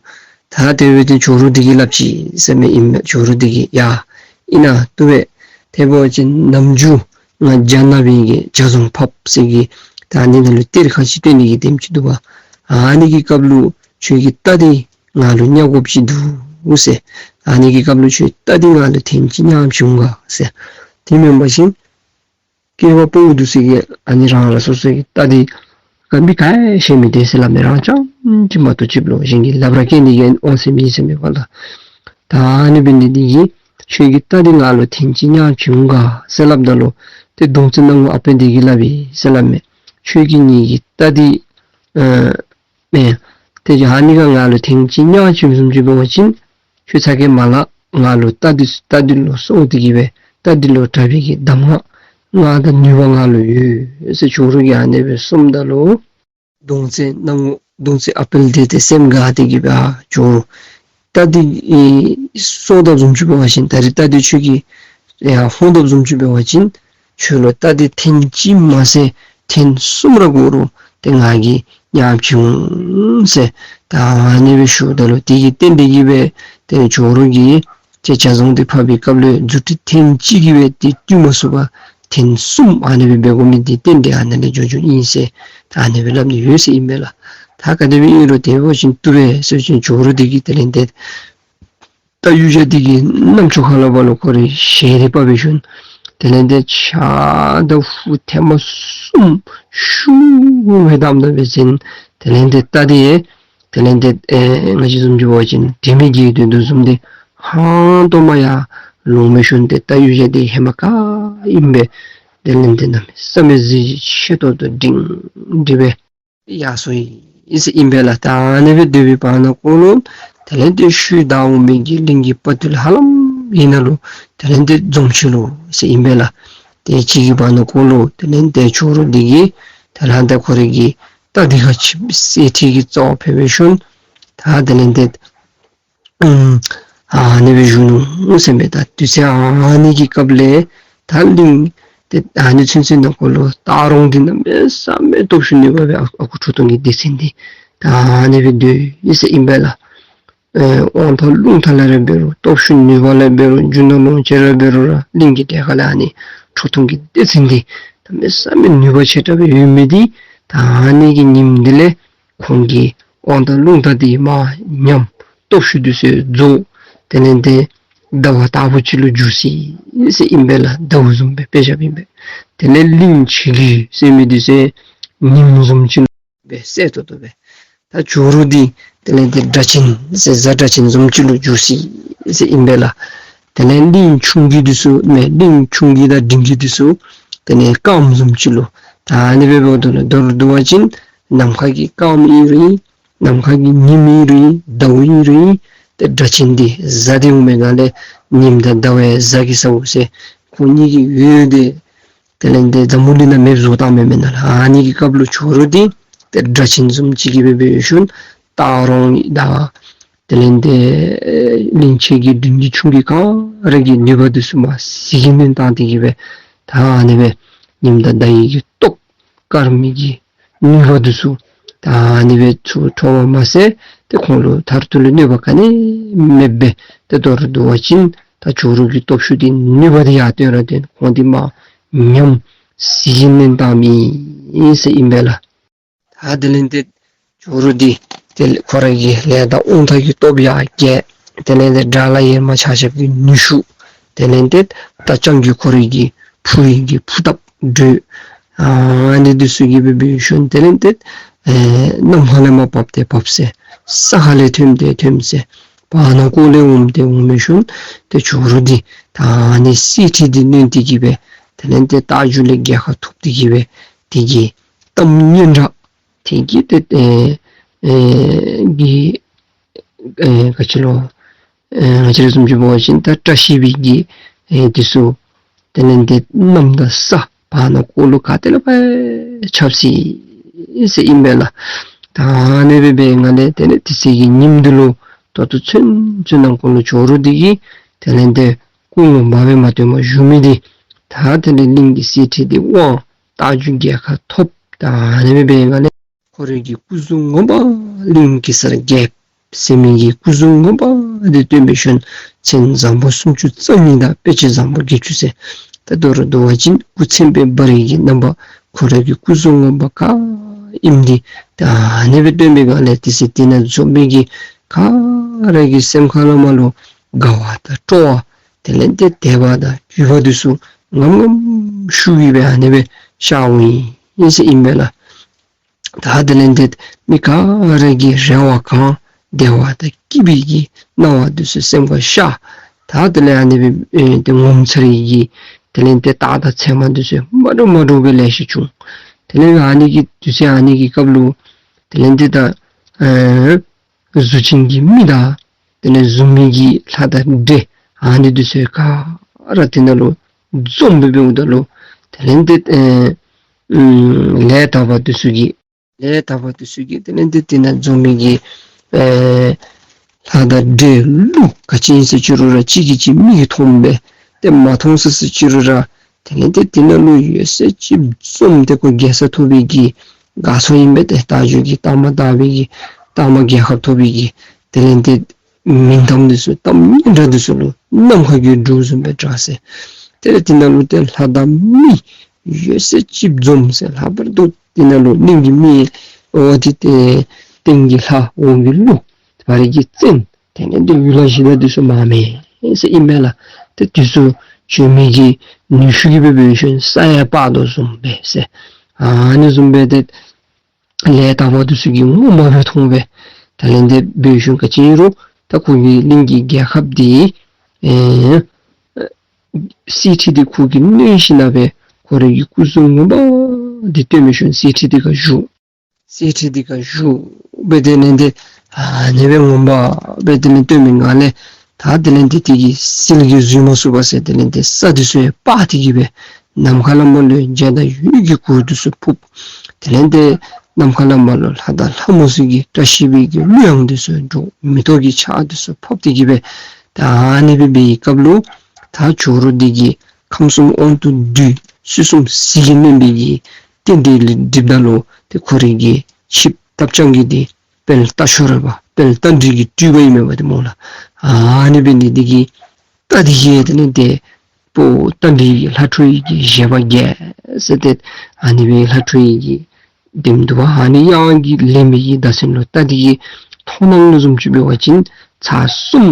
ད་དེ་སྦེ་ཏེ་ཇོ་རུ་འདི་གིས་སླབ་ཅི་ཟེར་མས། ཨིན་མས། ཇོ་རུ་འདི་གིས་ཡ་ཨིན་ན་བཏུབ་པས། དེ་འབད་བ་ཅིན་ནམ་རྒྱུན་ང་རྒྱ་ནག་པའི་གི་ཇ་བཟུང་ཕབ་ཟེར་གི་ད་ཨ་ནི་ནང་ལུ་གཏེར་ཁ་ཅིག་བཏོན་ནི་གི་དེམ་ཅིག་འདུག་པ། ཨ་ནི་གི་སྐབས་ལུ་ཁྱོད་ཀྱི་རྟ་འདི་ང་ལུ་བརྙ་དགོཔ་ཅིག་འདུག་ཟེར། ཨ་ནི་གི་སྐབས་ལུ་ཁྱོད་རྟ་འདི་ང་ལུ་ཐེངས་གཅིག་བརྙ་བྱིན་འོང་ག་ཟེར། དེ་མེན་པ་ཅིན་སྐྱེ་བ་ཕོ་འདི་ཚུ་གིས་ཨ་ནི་རང་རང་སོ་སོ་གི་རྟ་འདི་ག་མི་ག་ཤེས་མི་དེ་ཟེར་སླབ་མས། རང་རྐྱངམ་གཅིག་མ་གཏོགས་ཅིག་ལུ་གཞན་གྱིས་སླབ་ར་བཀལ་ནི་གི་དབང་ཚད་མེད་ཟེར་མས་པ་ལགས། ད་ཨ་ནི་འབད་ནི་འདི་གིས་ཁྱོད་ཀྱི་རྟ་འདི་ང་ལུ་ཐེངས་གཅིག་བརྙ་བྱིན་འོང་ག་ཟེར་སླབ་ད་ལུ་ཏེ་གདོང་བཙན་སྣང་ངུ་ཨ་དཔལ་འདི་གིས་སླབ་ཨིན་ཟེར་སླབ་མས། ཁྱོད་ཀྱིས་ངེ་གི་རྟ་འདི་ཨེ་མེན། ཏེ་ཨ་ནི་ག་ང་ལུ་ཐེངས་གཅིག་བརྙ་བྱིན་བཟུམ་ཅིག་འབད་བ་ཅིན་ཁྱོད་ཚ་གྱང་མ་ལང་། ང་ལུ་རྟ་འདི་རྟ་འདི་ལུ་སོང་སྟེ་གི་སྦེ་རྟ་འདི་ལུ་དྲག་པའི་གི་གདམས་ངག་ང་དང་ནུས་པ་ང་ལུ་ཡོད་ཟེར་ཇོ་རུ་གིས་ཨ་ནི་སྦེ་གསུངམ་ད་ལུ་གདོང་བཙན་སྣང་ངུ་གདོང་བཙན་ཨ་དཔལ་འདི་ཏེ་སེམས་དགའ་སྟེ་གི་སྦེ་ཨ་ཇོ་རུ་རྟ་འདི་ཨེ་སོང་དཔ་བཟུམ་ཅིག་འབད་བ་ཅིན་ད་རིས་རྟ་འདི་ཁྱོད་ཀྱིས་ཡར་འོང་དཔ་བཟུམ་ཅིག་འབད་བ་ཅིན་ཁྱོད་ལུ་རྟ་འདི་ཐེངས་གཅིག་མ་ཚད་ཐེངས་གསུམ་ར་འགོར་རུང་ཏེ་ང་གིས་བརྙ་བྱིན་འོང་ཟེར། ད་ཨ་ནི་སྦེ་ཞུཝ་ད་ལུ་དེ་གི་རྟེན་འབྲེལ་གྱིས་སྦེ་ཏེ་ཇོ་རུ་གིས་ཏེ་ཇ་བཟུང་འདི་ཕབ་པའི་སྐབས་ལུ་རྫུ་འཕྲུལ་ཐེངས་གཅིག་གིས་སྦེ་ཏེ་བཏུལ་མ་ཚུགས་པར་ཐེངས་གསུམ་ཨ་ནི་སྦེ་འབད་དགོ་མི་འདི་རྟེན་འབྲེལ་ཨ་ནི་ལས་འབྱུང་འབྱུངམ་ཨིན་ཟེར་ད་ཨ་ནི་སྦེ་སླབ་ནི་ཡོད་ཟེར་ཨིན་མས་ལགས། ད་ག་དེ་སྦེ་ཨིན་རུང་དེ་འབད་བ་ཅིན་བཏུབ་པས་ཟེར་ཞིནམ་ཇོ་རུ་འདི་གིས་དེ་ལས་ཏེ་རྟ་གཡུས་ཅིག་འདི་གི་རྣམ་ཅོ་ཁ་ལས་ཕར་ལུ་ཁོ་རའི་ཞལ་འདི་ཕབ་འབད་ཞིནམ་དེ་ལས་ཏེ་ཕྱག་དང་ཧུ་ཐེངས་མ་གསུམ་ཤུགས་སྦེ་བསྡམས་ད་འབད་ཞིནམ་དེ་ལས་ཏེ་རྟ་འདི་དེ་ལས་ཏེ་ཨེ་ང་བཅས་བཟུམ་ཅིག་འབད་བ་ཅིན་དྲི་མེད་ཀྱི་དོན་དུ་བཟུམ་འདི་ཧང་སྟོང་མར་ཡར་ལོང་འབད་ཞིནམ་ཏེ་རྟ་གཡུས་ཅིག་འདི་ཧེ་མ་ག་ཨིནམ་སྦེ་དེ་ལས་ཏེ་གནམ་མེད་ས་མེད་གཟི་བརྗིད་ཆེ་ཏོག་ཏོ་སྒྲིང་སྒྲི་སྦེ་ཡར་སོང་ཡི་ཟེར་ཨིན་པས་ལགས། ད་ཨ་ནི་སྦེ་སྡོད་པའི་བར་ན་ཁོ་ལུ་དེ་ལས་ཏེ་ཤུལ་བདའ་འོང་མི་གི་གླིང་གི་དཔའ་བརྟུལ་ཧ་ལམ་ཨིན་ན་ལུ་དེ་ལས་ཏེ་འཛོམས་ཅི་ལོ་ཟེར་ཨིན་པས་ལགས། དེ་ཅིག་གི་བར་ན་ཁོ་ལུ་དེ་ལས་ཏེ་ཇོ་རུ་འདི་གིས་དེ་ལས་ཏེ་ཁོ་རའི་གི་རྟ་འདི་ཁ་ཕྱིར་གསེར་ཁྲི་གི་རྩ་བར་ཕུལ་འབད་ཞིནམ་ད་དེ་ལས་ཏེ་ཨུམ་ཨ་ནི་སྦེ་བཞུགས་ནུག་ཟེར་མས། ད་དུས་ཚོད་ཨ་ནི་གི་སྐབས་ལས་ད་གླིང་དེ་ཨ་ནི་ཚུན་ཚོད་ནང་འཁོད་ལུ་སྟག་རོང་འདི་གནམ་མེད་ས་མེད་སྟོབས་ཤུགས་ནུས་པ་སྦེ་ཨ་ཨ་ཁུ་ཁྲོ་ཐུང་གི་སྡེ་ཚན་འདི་ད་ཨ་ནི་སྦེ་སྡོད་ཡི་ཟེར་ཨིན་པས་ལགས། ཨེ་དབང་ཐང་རླུང་རྟ་ལས་ར་འབད་རུང་སྟོབས་ཤུགས་ནུས་པ་ལས་འབད་རུང་རྒྱུ་ནོར་ལོངས་སྤྱོད་ལས་འབད་རུང་ར་གླིང་གི་གྲལ་ཁ་ལས་ཨ་ནི་ཁྲོ་ཐུང་གི་སྡེ་ཚན་འདི་གནམ་མེད་ས་མེད་ནུས་པ་ཆེ་དྲགས་སྦེ་ཡོད་མི་འདི་ད་ཨ་ནི་གི་ཉིནམ་འདི་ལས་ཁོང་གི་དབང་ཐང་རླུང་རྟ་འདི་མར་ཉམས། སྟོབས་ཤུགས་འདི་ཚུ་རྫོགས། དེ་ལས་ཏེ་ཟླ་བ་ལྟ་བུ་ཅིག་ལུ་འགྱུར་ཅི་ཟེར་ཨིན་པས་ལགས། ཟླཝ་བཟུམ་སྦེ་དཔེ་བཞགཔ་ཨིན་པས། དེ་ལས་གླིང་བྱེད་ཀྱི་ཟེར་མི་འདི་ཚུ་ཉིམ་བཟུམ་ཅིག་ལུ་སྦེ་གསལ་ཏོག་ཏོ་སྦེ། ད་ཇོ་རུ་འདི་དེ་ལས་ཏེ་སྒྲ་གཅན་ཟེར་གཟའ་སྒྲ་གཅན་བཟུམ་ཅིག་ལུ་འགྱུར་ཅི་ཟེར་ཨིན་པས་ལགས། དེ་ལས་གླིང་ཆུང་ཀུ་འདི་ཚུ་མེན་གླིང་ཆུང་ཀུ་དང་འབྲིང་ཀུ་འདི་ཚུ་དེ་ལས་སྐརམ་བཟུམ་ཅིག་ལུ་ད་ཨ་ནི་སྦེ་འབདཝ་ད་ལུ་མདོར་བསྡུ་བ་ཅིན་ནམ་མཁའ་གི་སྐརམ་ཨིན་རུང་ནམ་མཁའ་གི་ཉིམ་ཨིན་རུང་ཟླཝ་ཨིན་རུང་ཏེ་སྒྲ་གཅན་འདི་གཟའ་འདི་འོང་མི་ནང་ལས་ཉིམ་དང་ཟླཝ་གཟའ་གིས་ཟཝ་ཟེར་ཁོང་གཉིས་ཀྱི་འོད་འདི་དེ་ལས་ཏེ་འཛམ་བུ་གླིང་ནང་མེདཔ་བཟོ་བཏང་མི་མེན་ན་ལགས། ཨ་ནི་གི་སྐབས་ལུ་ཇོ་རུ་འདི་ཏེ་སྒྲ་གཅན་བཟུམ་ཅིག་གིས་སྦེ་འབད་ཞིནམ་སྟག་རོང་དང་དེ་ལས་ཏེ་གླིང་ཆེ་གི་འབྲིང་གི་ཆུང་གི་ག་ར་གི་ནུས་པ་འདི་ཚུ་མར་ཟིལ་གྱིས་མནན་བཏང་སྟེ་གི་སྦེ་ད་ཨ་ནི་སྦེ་ཉིམ་དང་ཟླ་བའི་གི་སྟོབས་སྐརམ་གྱི་ནུས་པ་འདི་ཚུ་ད་ཨ་ནི་སྦེ་ཚུར་འཕྲོ་བ་མ་ཟད་ཏེ་ཁོང་ལུ་མཐར་ཐུག་ལུ་གནོད་པ་ག་ནི་མེདཔ་སྦེ་ཏེ་མདོར་བསྡུ་བ་ཅིན་ད་ཇོ་རུ་གི་སྟོབས་ཤུགས་འདི་ནུས་པ་འདི་ཡར་བཏོན་ར་བཏོན་ཁོང་འདི་མར་ཉམས་ཟིལ་གྱིས་མནན་བཏང་མི་ཨིན་ཟེར་ཨིན་པས་ལགས། ད་དེ་ལས་ཏེ་ ཇོ་རུ་འདི་དེ་ལས་ཁོ་ར་གི་ལས་དང་དབང་ཐང་གི་སྟོབས་ཡང་རྒྱས། དེ་ལས་ཏེ་དགྲ་ལྷ་ཡེར་མ་ཆ་ཁྱབ་ཀྱི་ནུས་ཤུགས། དེ་ལས་ཏེ་རྟ་རྐྱང་གི་ཁོ་ར་གི་འཕུར་བའི་གི་འཕུར་སྟབས་འགྲོས། ཨ་ནི་འདི་ཚུ་གིས་སྦེ་འབད་ཞིནམ་དེ་ལས་ཏེ་ཨེ་གནམ་ཁ་ལས་མར་བབས་ཏེ་བབས་ཟེར། ས་ཁ་ལས་ཐོནམ་ཏེ་ཐོནམ་ཟེར། བར་ན་ཀོ་ལས་འོངམ་ཏེ་འོང་སྦེ་ཞིནམ་ཏེ་ཇོ་རུ་འདི་ད་ཨ་ནི་གསེར་ཁྲི་འདི་ནོན་ཏེ་གིས་སྦེ་དེ་ལས་ཏེ་རྟ་རྒྱུག་ལས་རྒྱལ་ཁ་ཐོབ་སྟེ་གིས་སྦེ་དེ་གི་གཏམ་སྙན་གྲགས་དེ་གིས་ཏེ་ཨེ་ཨེ་གི་ཨེ་ག་ཅི་ལོ། ཨེ་ང་བཅས་ར་བཟུམ་ཅིག་འབད་བ་ཅིན་ད་བཀྲ་ཤིས་པའི་གི་ཨེ་འདི་ཚུ་དེ་ལས་ཏེ་གནམ་དང་ས་བར་ན་ཀོ་ལུ་ག་ཏེ་ལས་ཕར་ཁྱབ་སི་ཟེར་ཨིན་པས་ལགས། ད་ཨ་ནི་སྦེ་འབད་བའི་སྒང་ལས་དེ་ལས་དེ་ཚེ་གི་ཉིནམ་འདི་ལུ་ད་ལྟོ་ཚུན་ཚོད་ནང་འཁོད་ལུ་ཇོ་རུ་འདི་གིས་དེ་ལས་ཏེ་སྐུ་ངོ་མ་སྦེ་མ་སྟོནམ་བཞུགས་མི་འདི་ད་དེ་ལས་གླིང་གི་གསེར་ཁྲི་འདི་དབང་རྟ་རྒྱུག་རྒྱལ་ཁ་ཐོབ། ད་ཨ་ནི་སྦེ་འབད་བའི་སྒང་ལས་ཁོ་རའི་གི་སྐུ་གཟུགས་ངོ་མ་གླིང་གེ་སར་རྒྱལཔོ་ཟེར་མི་གི་སྐུ་གཟུགས་ངོ་མ་འདི་སྟོན་སྦེ་ཞིནམ་མཚན་བཟང་པོ་སུམ་ཅུ་རྩ་གཉིས་དང་དཔེ་བྱད་བཟང་པོ་བརྒྱད་ཅུ་ཟེར། ད་མདོར་བསྡུ་བ་ཅིན་སྐུ་མཚན་དཔེ་འབར་བའི་གི་རྣམ་པ་ཁོ་རའི་གི་སྐུ་གཟུགས་ངོ་མ་ག་ཨིནམ་འདི་ད་ཨ་ནི་སྦེ་སྟོན་པའི་སྒང་ལས་དེ་ཚེ་དེ་ནང་འཛོམས་མི་གི་ག་ར་གི་སེམས་ཁ་ལས་མར་ལུ་དགའ་བ་དང་སྤྲོ་བ་དེ་ལས་ཏེ་དད་པ་དང་གུས་པ་འདི་ཚུ་ངམ་ངམ་ཤུགས་ཀྱིས་སྦེ་ཨ་ནི་སྦེ་ཤརཝ་ཨིན་ཟེར་ཨིན་པས་ལགས། ད་དེ་ལས་ཏེ་མི་ག་ར་གི་རེ་བ་གང་བདེ་བ་དང་སྐྱིད་པའི་གི་སྣང་བ་འདི་ཚུ་སེམས་ཁར་ཤར། ད་དེ་ལས་ཨ་ནི་སྦེ་ཨེ་ཏེ་ངོ་མཚར་བའི་གི་དེ་ལས་ཏེ་རྟགས་དང་མཚན་མ་འདི་ཚུ་མ་འདྲཝ་མ་འདྲཝ་སྦེ་ལེ་ཤ་བྱུང་། དེ་ལས་ཨ་ནི་གི་དུས་ཚོད་ཨ་ནི་གི་སྐབས་ལུ་དེ་ལས་ཏེ་ད་ཨེ་གཟུགས་ཅན་གྱི་མི་དང་དེ་ལས་གཟུགས་མེད་ཀྱི་ལྷ་དང་འདྲེ་ཨ་ནི་འདི་ཚུ་ག་ར་དེ་ནང་ལུ་འཛོམས་སྦེ་འབདཝ་ད་ལུ་དེ་ལས་ཏེ་ཨེ་ཨམ་ལས་དག་པ་འདི་ཚུ་གིས་ལས་དག་པ་འདི་ཚུ་གིས་དེ་ལས་ཏེ་དེ་ནང་འཛོམས་མི་གི་ཨེ་ལྷ་དང་འདྲེ་ཀླུ་ག་ཅི་ཨིན་ཟེར་ཅི་རུང་ར་གཅིག་གིས་གཅིག་མིག་གིས་མཐོངམ་སྦེ་ཏེ་མ་མཐོང་ཟེར་ཟེར་ཅི་རུང་ར་དེ་ལས་ཏེ་དེ་ནང་ལུ་ཡོད་ཚད་ཅིག་འཛོམས་ཏེ་ཁོ་རྒྱལ་ས་ཐོབ་པའི་གི་དགའ་ཚོར་ཨིན་པས། ཏེ་རྟ་རྒྱུག་གི་རྟགས་མ་དག་པའི་གི་རྟགས་མ་རྒྱལ་ཁ་ཐོབ་པའི་གི་དེ་ལས་ཏེ་མིང་གཏམ་འདི་ཚུ་གཏམ་སྙན་གྲགས་འདི་ཚུ་ལུ་ནམ་མཁའ་གི་འབྲུག་བཟུམ་སྦེ་གྲགས་ཟེར། དེ་ལས་དེ་ནང་ལུ་ཏེ་ལྷ་དང་མི་ཡོད་ཚད་ཅིག་འཛོམས་ཟེར། ལྷག་པར་དུ་དེ་ནང་ལུ་གླིང་གི་མི་འོ་དེ་ཏེ་སྟེང་གི་ལྷ་འོག་གི་ཀླུ་བར་གྱི་བཙན་དེ་ལས་ཏེ་ཡུལ་ལྷ་གཞི་བདག་འདི་ཚུ་མ་མེད་ཟེར་ཨིན་མས་ལགས། ཏེ་འདི་ཚུ་བྱོན་མི་གི་ནུས་ཤུགས་ཀྱིས་སྦེ་འབད་ཞིནམ་ས་ཡང་སྤར་དོ་བཟུམ་སྦེ་ཟེར། ཨ་ནི་བཟུམ་སྦེ་ཏེ་ལས་དག་པ་འདི་ཚུ་གིས་ངོ་མ་སྦེ་མཐོང་སྦེ་དེ་ལས་ཏེ་འབད་ཞིནམ་ག་ཅི་ཨིན་རུང་ད་ཁོ་གི་གླིང་གི་རྒྱལ་ཁབ་འདི་ཨེ་གསེར་ཁྲི་འདི་ཁོ་གིས་ནོན་ཞིནམ་སྦེ་ཁོ་རའི་གི་སྐུ་གཟུགས་ངོ་མ་འདི་སྟོན་སྦེ་ཞིནམ་གསེར་ཁྲི་འདི་ཁར་བཞུགས། གསེར་ཁྲི་འདི་ཁར་བཞུགས་སྦེ་དེ་ལས་ཏེ་ཨ་ནི་སྦེ་ངོ་མ་སྦེ་དེ་ལས་སྟོན་མི་སྒང་ལས་ད་དེ་ལས་ཏེ་དེ་གི་ཟིལ་གྱིས་འཛུལ་མ་ཚུགས་པ་ཟེར་དེ་ལས་ཏེ་ས་འདི་ཚུ་ཡང་སྤར་ཏེ་གིས་སྦེ་ནམ་མཁའ་ལས་མར་ལུ་འཇའ་དང་འོད་ཀྱི་གུར་འདི་ཚུ་ཕུབ། དེ་ལས་ཏེ་ནམ་མཁའ་ལས་མར་ལུ་ལྷ་དང་ལྷ་མོ་ཚུ་གི་བཀྲ་ཤིས་པའི་གི་གླུ་དབྱངས་འདི་ཚུ་སྒྲོག། མེ་ཏོག་གི་ཆར་འདི་ཚུ་ཕབ་སྟེ་གིས་སྦེ་ད་ཨ་ནི་སྦེ་འབད་བའི་སྐབས་ལུ་ད་ཇོ་རུ་འདི་གིས་ཁམས་གསུམ་དབང་དུ་བསྡུས་ཚུལ་གསུམ་ཟིལ་གྱིས་གནོན་པའི་གི་རྟེན་འབྲེལ་སྒྲིགཔ་ད་ལུ་ཏེ་ཁོ་རའི་གི་ཆིབས་རྟ་རྐྱང་གི་འདི་དཔལ་རྟ་མཆོག་རོལ་པ་དཔལ་རྟ་མགྲིན་གྱི་སྤྲུལ་པ་ཨིན་མས་པ་ཏེ་སྨོ་ལགས། ཨ་ནི་འབད་ནི་འདི་གིས་རྟ་འདི་གིས་དེ་ལས་ཏེ་ཕོ་རྟ་མགྲིན་གྱི་ལྷ་ཁྲོ་བོའི་གི་བཞེད་པ་རྒྱས་ཟེར་ཏེ་ཨ་ནི་སྦེ་ལྷ་ཁྲོ་བོའི་གི་དེམ་འདུག་པ། ཨ་ནི་གཡང་གི་ལེན་པའི་གི་བརྡ་མཚོན་ལུ་རྟ་འདི་གི་མཐོང་སྣང་ལུ་བཟུམ་ཅིག་འབད་བ་ཅིན་ཚར་གསུམ་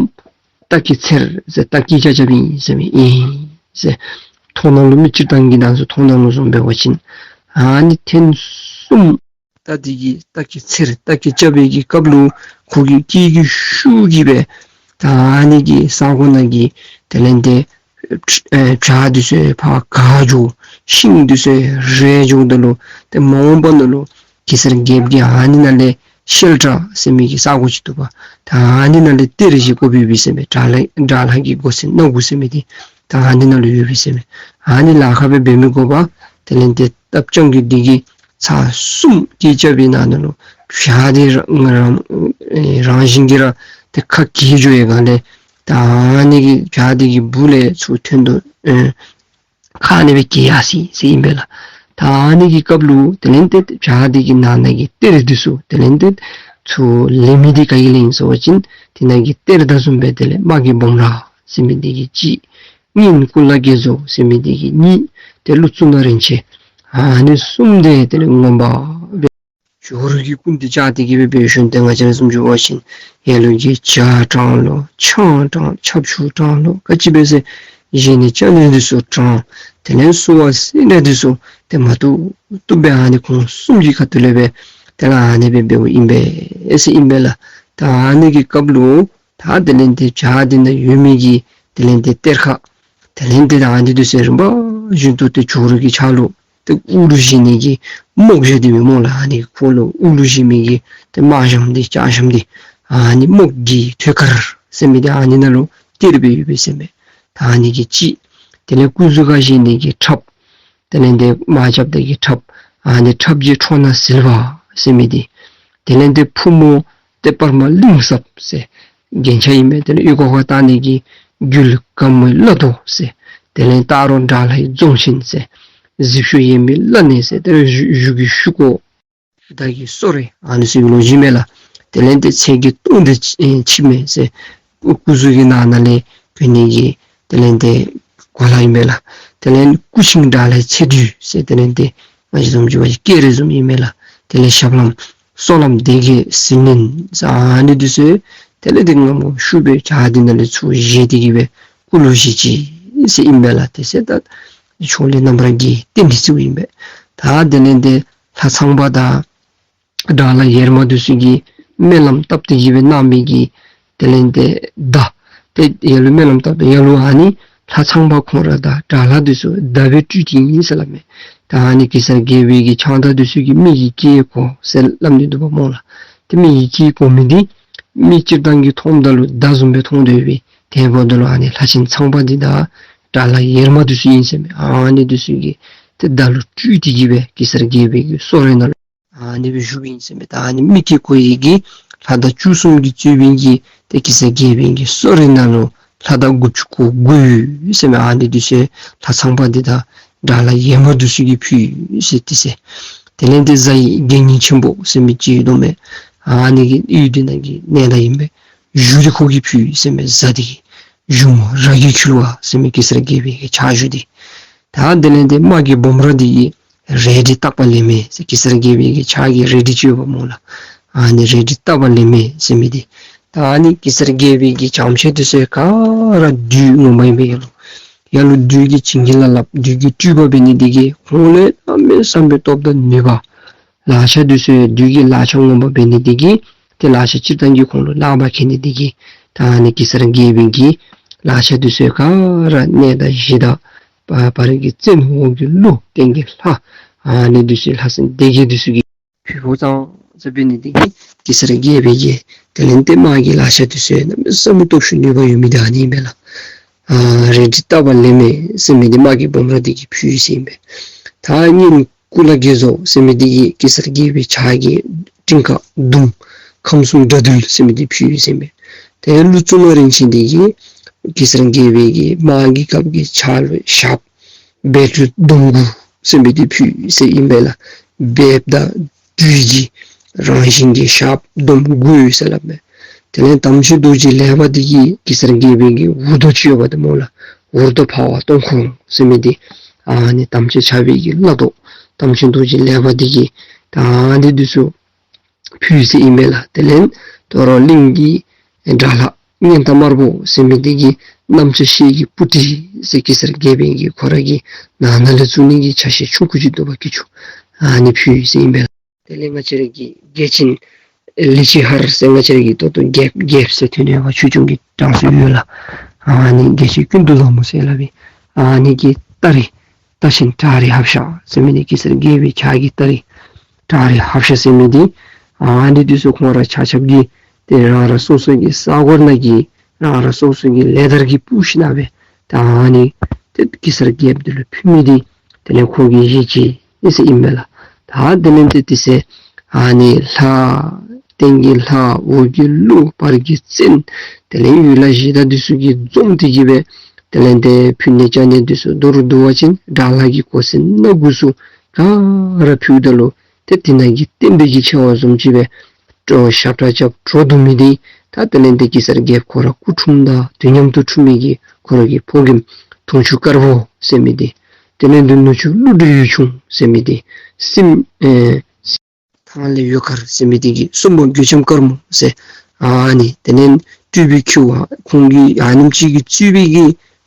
རྟ་གི་ཚེར་ཟེར་རྟ་གི་རྐྱབ་རྐྱབ་ཨིན་ཟེར་མི་ཨིན་ཟེར། མཐོང་སྣང་ལུ་མི་སྤྱིར་བཏང་གི་ནང་ཚུ་མཐོང་སྣང་ལུ་བཟུམ་འབད་བ་ཅིན་ཨ་ནི་ཐེངས་གསུམ་རྟ་འདི་གི་རྟ་གི་ཚེར་རྟ་གི་རྐྱབ་པའི་གི་སྐབས་ལུ་ཁོ་གི་སྐད་ཀྱི་ཤུགས་ཀྱིས་སྦེ་ད་ཨ་ནི་གི་ས་གོ་ནང་གི་དེ་ལས་ཏེ་ཨེ་བྱག་འདི་ཚུ་ཕར་འགག་འགྱོ། ཤིང་འདི་ཚུ་རལ་འགྱོཝ་ད་ལུ་ཏེ་མ་འོངས་པ་ནང་ལུ་གེ་སར་རྒྱལཔོ་གིས་ཨ་ནི་ནང་ལས་ཤེལ་བྲག་ཟེར་མི་གི་ས་གོ་ཅིག་འདུག་པ། ད་ཨ་ནི་ནང་ལས་གཏེར་ཅིག་བརྐོ་སྦེ་ཡོད་པས་ཟེར་མས། དགྲ་ལྷ་དགྲ་ལྷ་གི་སྒོ་ཟེར་སྣ་དགུ་ཟེར་མི་འདི་ད་ཨ་ནི་ནང་ལུ་ཡོད་པས་ཟེར་མས། ཨ་ནི་ལཱ་ཁག་སྦེ་འབད་མི་དགོ་པར་དེ་ལས་ཏེ་རྟ་རྐྱང་གི་འདི་གིས་ཚར་གསུམ་སྐད་རྐྱབ་པའི་ནང་ན་ལུ་བྱག་འདི་ར་རང་རང་བཞིན་གྱིས་ར་ཏེ་ཁ་གྱེས་འགྱོ་བའི་སྒང་ལས་ད་ཨ་ནི་གི་བྱག་འདི་གི་སྦུག་ལས་ཚུར་ཐོན་དོ་ཨེ་ཁ་ཨ་ནི་སྦེ་གྱེས་ཡར་སོ་ཡི་ཟེར་ཨིན་པས་ལགས། ད་ཨ་ནི་གི་སྐབས་ལུ་དེ་ལས་ཏེ་བྱག་འདི་གི་ནང་ན་གི་གཏེར་འདི་ཚུ་དེ་ལས་ཏེ་ཚུར་ལེན་མི་འདི་ག་གིས་ལེན་ཟེར་བ་ཅིན་དེ་ནང་གི་གཏེར་དང་བཟུམ་སྦེ་དེ་ལས་དམག་གི་སྦོམ་ར་ཟེར་མི་འདི་གིས་གཅིག། གཉེན་ཀུན་ལེགས་མགོན་བཟང་ཟེར་མི་འདི་གིས་གཉིས། ཏེ་ཀླུ་གཙུག་ན་རིན་ཆེན་ཨ་ནི་གསུམ་འདི་དེ་ལས་ངོ་མ་སྦེ་ ཇོ་རུ་གི་སྐུ་འདི་བཅགས་ཏེ་གི་སྦེ་འབད་ཞིནམ་ཏེ་ང་བཅས་ར་བཟུམ་ཅིག་འབད་བ་ཅིན་ཡ་ལུ་གི་ཇ་དྲངས་ལོ་ཆང་དྲངས་ཆབ་ཆུ་དྲངས་ལོ་ག་ཅི་འབད་ཟེར་བཞེས་ནི་ཅ་ལ་འདི་ཚུ་དྲངས། དེ་ལས་གསོལ་བ་སེར་སྣ་འདི་ཚུ་ཏེ་མ་བཏུབ་བཏུབ་སྦེ་ཨ་ནི་ཁོང་གསུམ་གྱི་ཁ་ཐུག་ལས་སྦེ་ཏེ་ཨ་ནི་སྦེ་འབདཝ་ཨིན་པས་ཟེར་ཨིན་པས་ལགས། ད་ཨ་ནི་གི་སྐབས་ལུ་ད་དེ་ལས་ཏེ་བྱག་འདི་ནང་ཡོད་མི་གི་དེ་ལས་ཏེ་གཏེར་ཁ་དེ་ལས་ཏེ་ད་ཨ་ནི་འདི་ཚུ་རིམ་པ་བཞིན་དུ་ཏེ་ཇོ་རུ་གི་ཕྱག་ལུ་ཏེ་དབུ་ལུ་བཞེས་ནི་གི་རྨོག་ཞྭ་འདི་སྦེ་སྨོ་ལགས། ཨ་ནི་ཁོ་ལུ་དབུ་ལུ་བཞེས་མི་གི་ཏེ་དམག་ཞྭམོ་འདི་ལྕགས་ཞྭམོ་འདི་ཨ་ནི་རྨོག་གི་ཐོད་དཀར་ཟེར་མི་འདི་ཨ་ནི་ནང་ལུ་གཏེར་སྦེ་ཡོད་པས་ཟེར་མས། ད་ཨ་ནི་གི་གཅིག། དེ་ལས་སྐུ་གཟུགས་ཁར་བཞེས་ནི་གི་ཁྲབ། དེ་ལས་ཏེ་དམག་རྐྱབ་ད་གི་ཁྲབ། ཨ་ནི་ཁྲབ་རྗེས་ཁྲོ་ནག་ཟིལ་པ་ཟེར་མི་འདི། དེ་ལས་ཏེ་ཕུབ་མོ་ཏེ་པདྨ་གླིང་ཟབ་ཟེར་རྒྱན་ཆ་ཨིན་མས། དེ་ལས་ཡུ་གུ་ཁར་བཏགས་ནི་གི་རྒྱུད་ག་མུའི་བླ་རྡོ་ཟེར། དེ་ལས་སྟག་རོང་དགྲ་ལྷའི་རྫོང་ཆེན་ཟེར། གཟིག་ཤུལ་གཡས་མའི་བླ་ནེ་ཟེར། དེ་ལས་གཞུ་གཞུ་གི་གཞུ་ཀོ། ད་གི་སོ་རེ་ཨ་ནི་ཚུ་ཡོད་ལོ་ཞུ་མས་ལགས། དེ་ལས་ཏེ་ཚེ་གི་སྟོང་དེ་ཕྱི་མས་ཟེར། སྐུ་གཟུགས་ཀྱི་ནང་ན་ལས་གྱོན་ནི་གི་དེ་ལས་ཏེ་གོ་ལ་ཨིན་མས་ལགས། དེ་ལས་སྐུ་ཆིངས་དགྲ་ལྷའི་ཚེ་མདུད་ཟེར། དེ་ལས་ཏེ་ང་བཅས་བཟུམ་ཅིག་འབད་བ་ཅིན་སྐེ་རགས་བཟུམ་ཨིན་མས་ལགས། དེ་ལས་ཞབས་ལྷམ་སོ་ལྷམ་སྡེ་བརྒྱད་ཟིལ་གནོན་ཟེར་ཨ་ནི་འདི་ཚུ། དེ་ལས་ཏེ་ངམ་ངམ་ཤུགས་སྦེ་བྱག་འདི་ནང་ལས་ཚུར་བཞེས་ཏེ་གི་སྦེ་སྐུ་ལུ་བཞེས་ཅི་ཟེར་ཨིན་མས་ལགས། དེ་ཚེ་ད་ཕྱོགས་ལས་རྣམ་པར་རྒྱལ་བསྟན་འདི་ཚུ་ཨིན་པས། ད་དེ་ལས་ཏེ་ལྷ་ཚངས་པ་དང་དགྲ་ལྷ་ཝེར་མ་འདི་ཚུ་གིས་སྨོན་ལམ་བཏབ་སྟེ་གི་སྦེ་གནང་མི་གི་དེ་ལས་ཏེ་མདའ། ཏེ་ཡ་ལུ་སྨོན་ལམ་བཏབ་སྟེ་ཡ་ལུ་ཨ་ནི་ལྷ་ཚངས་པ་ཁོང་ར་དང་དགྲ་ལྷ་འདི་ཚུ་མདའ་སྦེ་སྤྲུལ་ཏེ་ཨིན་ཟེར་སླབ་མས། ད་ཨ་ནི་གེ་སར་རྒྱལ་པོའི་གི་ཕྱག་མདའ་འདི་ཚུ་གིས་མི་གི་སྐད་གོ་ཟེར་སླབ་ནི་འདུག་པ་སྨོ་ལགས། ཏེ་མི་གི་སྐད་གོ་མི་འདི་མི་སྤྱིར་བཏང་གིས་མཐོངམ་ད་ལུ་མདའ་བཟུམ་སྦེ་མཐོང་དོ་བས། དེ་འབདཝ་ད་ལུ་ཨ་ནི་ལྷ་ཆེན་ཚངས་པ་འདི་དང་དགྲ་ལྷ་ཝེར་མ་འདི་ཚུ་ཨིན་ཟེར་མས། ཨ་ནི་འདི་ཚུ་གིས་ཏེ་མདའ་ལུ་སྤྲུལ་ཏེ་གི་སྦེ་གེ་སར་རྒྱལ་པོའི་གི་སོ་རེ་ནང་ལུ་ཨ་ནི་སྦེ་བཞུགསཔ་ཨིན་ཟེར་མས། ད་ཨ་ནི་མི་སྐད་གོ་བའི་གི་ལྷ་མདའ་བཅུ་གསུམ་གྱིས་གཙོས་པའི་གི་ཏེ་གེ་སར་རྒྱལ་པོའི་གི་སོ་རེ་ནང་ལུ་ལྷ་མདའ་དགུ་བཅུ་གོ་དགུ་ཡོད་ཟེར་མས། ཨ་ནི་འདི་ཚུ་ལྷ་ཚངས་པ་འདི་དང་དགྲ་ལྷ་ཝེར་མ་འདི་ཚུ་གིས་ཕུལ་ཟེར་ཏེ་ཟེར། དེ་ལས་ཏེ་གཟའ་ཡི་དགེ་བསྙེན་ཆེན་པོ་ཟེར་མི་ཅིག་ཡོད་དོ་མས། ཨ་ནི་གི་ཡུལ་འདི་ནང་གི་གནས་བདག་ཨིན་པས། གཞུ་འདི་ཁོ་གིས་ཕུལ་ཟེར་མས། གཟའ་འདི་གི་གཞུ་མོ་ར་གི་ཁྱུར་བ་ཟེར་མི་གེ་སར་རྒྱལ་པོའི་གི་ཕྱག་གཞུ་འདི། ད་དེ་ལས་ཏེ་དམག་གི་སྦོམ་ར་འདི་གིས་རལ་གྲི་སྟག་པ་ལེབ་མ་ཟེར་གེ་སར་རྒྱལ་པོའི་གི་ཕྱག་གི་རལ་གྲི་ཅིག་ཡོདཔ་སྨོ་ལགས། ཨ་ནི་རལ་གྲི་སྟག་པ་ལེབ་མ་ཟེར་མི་འདི། ད་ཨ་ནི་གེ་སར་རྒྱལ་པོའི་གི་བྱང་ཕྱོགས་འདི་ཚུ་ག་ར་བདུད་ངོ་མ་ཨིན་པས། ཡ་ལུ་ཡ་ལུ་བདུད་ཀྱིས་བྱིན་གྱིས་བརླབས་བརླབས་བདུད་ཀྱི་སྤྲུལ་པ་འབད་ནི་འདི་གིས་ཁོང་ལུ་གནམ་མེད་ས་མེད་སྟོབས་དང་ནུས་པ། ལག་ཆ་འདི་ཚུ་བདུད་ཀྱི་ལག་ཆ་ངོ་མ་འབད་ནི་འདི་གིས་ཏེ་ལག་ཆ་སྤྱིར་བཏང་གིས་ཁོང་ལུ་ལག་པར་འཁྱིད་ནི་འདི་གིས་ད་ཨ་ནི་གེ་སར་རྒྱལ་པོའི་གི་ལག་ཆ་འདི་ཚུ་ག་ར་གནས་དང་གཞི་དང་བ་བར་གྱི་བཙན་འོག་གི་ཀླུ་སྟེང་གི་ལྷ་ཨ་ནི་འདི་ཚུ་ལྷ་སྲིན་སྡེ་བརྒྱད་འདི་ཚུ་གིས་ཕུལཝ་ཙང་ཙ་འབད་ནི་འདི་གིས་གེ་སར་རྒྱལ་པོའི་གི་དེ་ལས་ཏེ་དམག་གི་ལག་ཆ་འདི་ཚུ་གནམ་མེད་ས་མེད་སྟོབས་ཤུགས་ནུས་པ་ཡོད་མི་འདི་ཨ་ནི་ཨིན་པས་ལགས། ཨ་རལ་གྲི་སྟག་པ་ལེབ་མ་ཟེར་མི་འདི་དམག་གི་སྦོམ་ར་འདི་གིས་ཕུལ་ཡི་ཟེར་ཨིན་པས། ད་གཉེན་ཀུ་ལ་རྒྱལ་མཚོ་ཟེར་མི་འདི་གིས་གེ་སར་རྒྱལ་པོའི་ཕྱག་གི་སྤྲིན་དཀར་གདུང་ཁམས་གསུམ་དགྲ་འདུལ་ཟེར་མི་འདི་ཕུལ་ཡི་ཟེར་ཨིན་པས། ཏེ་ཀླུ་གཙུག་ན་རིན་ཆེན་འདི་གིས་གེ་སར་རྒྱལ་པོའི་གི་དམག་གི་སྐབས་ཀྱི་ཕྱག་ལུ་ཞགསཔ་སྦལ་སྦྲུལ་གདོང་དགུ་ཟེར་མི་འདི་ཕུལ་ཡི་ཟེར་ཨིན་པས་ལགས། སྦལཔ་དང་སྦྲུལ་གྱི་རང་བཞིན་གྱི་ཞགསཔ་འདོམ་དགུ་ཡོད་ཟེར་སླབ་མས། དེ་ལས་དམ་ཆོས་རྡོ་རྗེ་ལེགས་པ་འདི་གིས་གེ་སར་རྒྱལ་པོའི་གི་འུར་རྡོ་ཅིག་ཡོདཔ་འདི་སྨོ་ལགས། འུར་རྡོ་འཕར་བ་སྟོང་འཁོར་ཟེར་མི་འདི་ཨ་ནི་དམ་ཅན་ཆགས་པའི་གི་བླ་རྡོ་དམ་ཆོས་རྡོ་རྗེ་ལེགས་པ་འདི་གིས་ད་ཨ་ནི་འདི་ཚུ་ཕུལ་ཡི་ཟེར་ཨིན་པས་ལགས། དེ་ལས་དོ་རུང་གླིང་གི་དགྲ་ལྷ་གཉན་སྟག་དམར་པོ་ཟེར་མི་འདི་གིས་གནམ་ལྕགས་ཤེལ་གྱི་སྤུ་གྲི་ཟེར་གེ་སར་རྒྱལ་པོའི་གི་ཁོ་ར་གི་ནང་ན་ལས་བཙུགས་ནི་གི་ཆ་ཤས་ཆུང་ཀུ་ཅིག་འདུག་པ་གི་ཆུང་ཨ་ནི་ཕུལ་ཡི་ཟེར་ཨིན་པས་ལགས། དེ་ལས་ང་བཅས་ར་གི་རྒྱལ་ཆེན་ལི་ཅི་ཧར་ཟེར་ང་བཅས་ར་གི་ད་ལྟོ་རྒྱལཔོ་རྒྱལཔོ་ཟེར་ཐོན་ནི་ཡོད་པ་ཆོས་སྐྱོང་གི་གྲངས་སུ་ཡོད་ལགས། ཨ་ནི་རྒྱལ་ཆེན་ཀུན་འདུས་ལྷ་མོ་ཟེར་སླབ་ཨིན། ཨ་ནི་གི་སྟ་རེ་སྟ་ཆེན་བྲག་རི་ཧབ་ཤ་ཟེར་མི་འདི་གེ་སར་རྒྱལ་པོའི་ཕྱག་གི་སྟ་རེ་བྲག་རི་ཧབ་ཤ་ཟེར་མི་འདི་ཨ་ནི་འདི་ཚུ་ཁོང་ར་ཆ་ཁྱབ་ཀྱིས་ཏེ་རང་རང་སོ་སོ་གི་ས་གོ་ནང་གི་རང་རང་སོ་སོ་གི་ལས་དར་གྱི་སྤུ་ཞིག་ནང་སྦེ་ད་ཨ་ནི་ཏེ་གེ་སར་རྒྱལཔོ་འདི་ལུ་ཕུལ་མི་འདི་དེ་ལས་ཁོ་གིས་བཞེས་ཅི་ཨིན་ཟེར་ཨིན་མས་ལགས། ད་དེ་ལས་ཏེ་དེ་ཚེ་ཨ་ནི་ལྷ་སྟེང་གི་ལྷ་འོག་གི་ཀླུ་བར་གྱི་བཙན་དེ་ལས་ཡུལ་ལྷ་གཞི་བདག་འདི་ཚུ་གིས་འཛོམས་ཏེ་གི་སྦེ་དེ་ལས་ཏེ་ཕུལ་ནི་ཅ་ནི་འདི་ཚུ་མདོར་བསྡུ་བ་ཅིན་དགྲ་ལྷ་གི་གོ་ས་སྣ་དགུ་ཚུ་ག་ར་ཕུལཝ་ད་ལུ་ཏེ་དེ་ནང་གི་བསྟན་པའི་གི་ཆེ་བ་བཟུམ་ཅིག་སྦེ་སྤྲོ་ཞབས་ཁྲ་རྐྱབ་སྤྲོ་བསྡུ་མི་འདི་ད་དེ་ལས་ཏེ་གེ་སར་རྒྱལཔོ་ཁོ་ར་སྐུ་འཁྲུངས་དང་དུས་མཉམ་དུ་འཁྲུངས་མི་གི་ཁོ་ར་གི་ཕོ་རྒནམ་དུང་ཆུ་དཀར་པོ་ཟེར་མི་འདི་དེ་ལས་ཏེ་ནུ་གཅུང་ཀླུ་སྒྲུབ་འོད་ཆུང་ཟེར་མི་འདི་སྲིངམ་ཨེ་ ཐང་ལས་ཡུལ་དཀར་ཟེར་མི་འདི་གིས་སྲུ་མོ་རྒོད་ཆེན་དཀར་མོ་ཟེར་ཨ་ནི་དེ་ལས་སྤྲུལ་པའི་ཁྱེའུ་ཁོང་གི་ཨ་ནེམ་ཅིག་གིས་གཙོས་པའི་གི་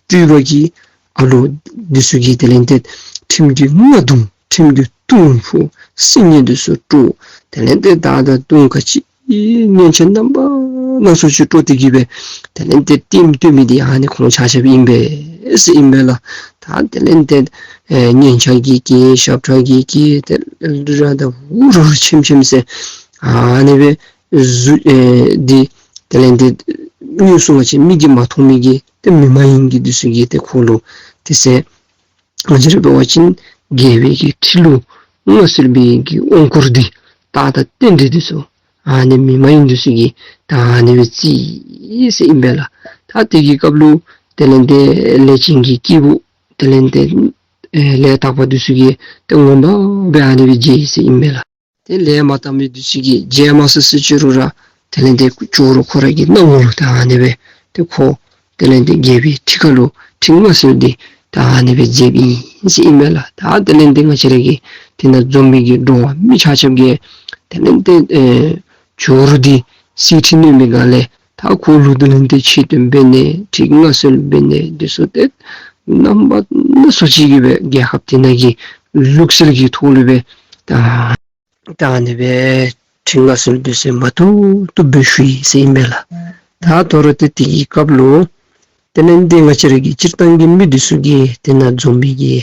སྤྲུལ་པ་གི་ཨ་ལོ་འདི་ཚུ་གིས་དེ་ལས་ཏེ་ཁྲིམས་ཀྱི་རྔ་བརྡུང་། ཁྲིམས་ཀྱི་རྡུང་ཕུ། སིལ་སྙན་འདི་ཚུ་དཀྲོལ། དེ་ལས་ཏེ་ད་ད་དུང་ག་ཅི་སྙན་ཆ་རྣམ་པ་སྣ་ཚོགས་ཅིག་དཀྲོལ་ཏེ་གི་སྦེ་དེ་ལས་ཏེ་ལྟདམོ་སྟོན་མི་འདི་ཨ་ནི་ཁོང་ཆ་ཁྱབ་ཨིན་པས་ཟེར་ཨིན་པས་ལགས། ད་དེ་ལས་ཏེ་ཨེ་སྙན་ཆ་གི་སྐད་ཞབས་ཁྲ་གི་སྐད་དེ་ར་ད་འུར་འུར་ཆེམ་ཆེམ་ཟེར་ཨ་ནི་སྦེ་གཟུགས་ཨེ་འདི་དེ་ལས་ཏེ་དངོས་སུ་ང་བཅས་མིག་གིས་མ་མཐོང་མི་གི་ཏེ་མི་མ་ཡིན་གྱི་འདི་ཚུ་གིས་ཏེ་ཁོ་ལུ་དེ་ཟེར་ང་བཅས་ར་འབད་བ་ཅིན་རྒྱལ་པོའི་གི་ཁྲི་ལུ་མངའ་གསོལ་བའི་གི་དབང་བསྐུར་འདི་རྟགས་དང་རྟེན་འབྲེལ་འདི་ཚུ་ཨ་ནི་མི་མ་ཡིན་འདི་ཚུ་གིས་ད་ཨ་ནི་སྦེ་བརྩིས་ཟེར་ཨིན་པས་ལགས། ད་དེ་གི་སྐབས་ལུ་དེ་ལས་ཏེ་ལས་ཅན་གྱི་སྐྱེས་བུ་དེ་ལས་ཏེ་ཨེ་ལས་དག་པ་འདི་ཚུ་གིས་ཏེ་ངོ་མ་སྦེ་ཨ་ནི་སྦེ་མཇལ་ཡི་ཟེར་ཨིན་པས་ལགས། དེ་ལས་མ་དག་མི་འདི་ཚུ་གིས་མཇལ་མ་ཚུགས་ཟེར་ཅི་རུང་ར་དེ་ལས་ཏེ་ཇོ་རུ་ཁོ་ར་གི་སྣང་ངོ་ལུ་ད་ཨ་ནི་སྦེ་ཏེ་ཁོ་དེ་ལས་ཏེ་རྒྱལ་པོའི་ཁྲི་ཁ་ལུ་ཁྲི་མངའ་གསོལ་ཏེ་ད་ཨ་ནི་སྦེ་མཇལཝ་ཨིན་ཟེར་ཨིན་པས་ལགས། ད་དེ་ལས་ཏེ་ང་བཅས་ར་གི་དེ་ནང་འཛོམས་མི་གི་འགྲོ་བ་མི་ཆ་ཁྱབ་ཀྱིས་དེ་ལས་ཏེ་ཨེ་ཇོ་རུ་འདི་གསེར་ཁྲི་གནོན་པའི་སྒང་ལས་ད་ཁོ་ལུ་དེ་ལས་ཏེ་ཆེ་བསྟོད་འབད་ནི་ཁྲི་མངའ་གསོལ་འབད་ནི་འདི་ཚུ་ཏེ་རྣམ་པ་སྣ་ཚོགས་ཅིག་གི་སྦེ་རྒྱལ་ཁབ་དེ་ནང་གི་ལུགས་སྲོལ་གྱི་ཐོག་ལུ་སྦེ་ད་ད་ཨ་ནི་སྦེ་ཁྲི་མངའ་གསོལ་འདི་ཚུ་མ་ཐུབ་ཐུབ་སྦེ་ཞུ་ཡི་ཟེར་ཨིན་པས་ལགས། ད་དོ་རུང་ཏེ་དེ་གི་སྐབས་ལུ་དེ་ལས་ཏེ་ང་བཅས་ར་གི་སྤྱིར་བཏང་གི་མི་འདི་ཚུ་གིས་དེ་ནང་འཛོམས་མི་གི་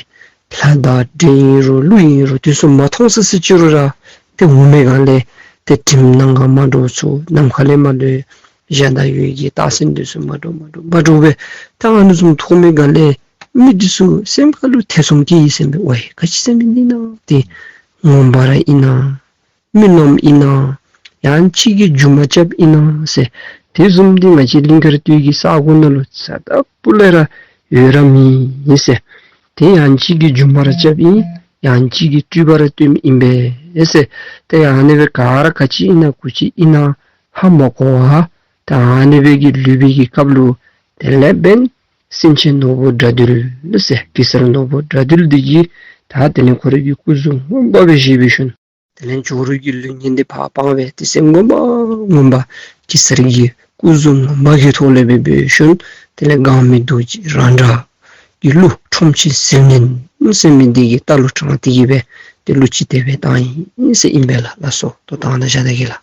ལྷ་དང་འདྲེ་ཨིན་རུང་ཀླུ་ཨིན་རུང་དེ་ཚུ་མ་མཐོང་ཟེར་ཟེར་ཅི་རུང་ར་ཏེ་འོང་མི་སྒང་ལས་ཏེ་ཁྲིམས་ནང་ཁར་མ་འདྲོག་ཚུགས། ནམ་མཁའ་ལས་མར་ལུ་གཞན་དང་ཡོད་ཀྱི་རྟགས་མཚན་འདི་ཚུ་མ་འདྲོག་མ་འདྲོག་མ་འདྲོག་སྦེ་ད་ཨ་ནི་བཟུམ་མཐོང་མི་སྒང་ལས་མི་འདི་ཚུ་སེམས་ཁ་ལུ་ཐེ་ཚོམ་སྐྱེ་ཡི་ཟེར་ཨིན་པས། ཝའི་ག་ཅི་ཟེར་མི་འདི་ཨིན་ན། ཏེ་ངོ་མ་ར་ཨིན་ན། མི་རྣམས་ཨིན་ན། ཡང་ཅིག་གིས་སྒྱུ་མ་རྐྱབ་ཨིན་ན་ཟེར། དེ་བཟུམ་འདི་ང་བཅས་གླིང་དཀར་སྟོད་ཀྱི་ས་གོ་ནང་ལུ་རྩ་དང་སྤུ་ལས་ར་ཡོད་ར་མེད་ཟེར། ཏེ་ཡང་ཅིག་གིས་སྒྱུ་མ་ར་རྐྱབ་ཨིན། ཡང་ཅིག་གིས་སྤྲུལ་པ་ར་སྟོནམ་ཨིན་པས་ཟེར། ཏེ་ཨ་ནི་སྦེ་ག་ར་ག་ཅི་ཨིན་ན་གུ་ཅི་ཨིན་ན་ཧ་མ་གོ་བར་ད་ཨ་ནི་སྦེ་གི་ལུས་པའི་གི་སྐབས་ལུ་དེ་ལས་འབདན་སེང་ཆེན་ནོར་བུ་དགྲ་འདུལ་ཟེར་གེ་སར་ནོར་བུ་དགྲ་འདུལ་འདི་གིས་ད་དེ་ལས་ཁོ་རའི་གི་སྐུ་གཟུགས་ངོ་མ་སྦེ་བཞེས་པའི་ཤུལ་དེ་ལས་ཇོ་རུ་གི་ལུས་རྙིང་འདི་ཕར་སྤང་སྦེ་དེ་ཚེ་ངོ་མ་ངོ་མ་གེ་སར་གྱི་སྐུ་གཟུགས་ངོ་མ་གི་ཐོག་ལས་སྦེ་འབད་ཤུལ་དེ་ལས་སྒང་མི་རྡོ་རྗེ་རང་འདྲ་གི་གླུ་ཁྲོམ་ཆེན་ཟིལ་གནོན་ཟེར་མི་འདི་གི་རྟ་ལུ་དྲངས་ཏེ་གི་སྦེ་དེ་གླུ་ཅིག་དེ་སྦེ་བཏང་ཡི་ཟེར་ཨིན་པས་ལགས། ལགས་སོ། ད་ལྟོ་ཨ་ནཱ་བཞག་ད་གེ་ལགས།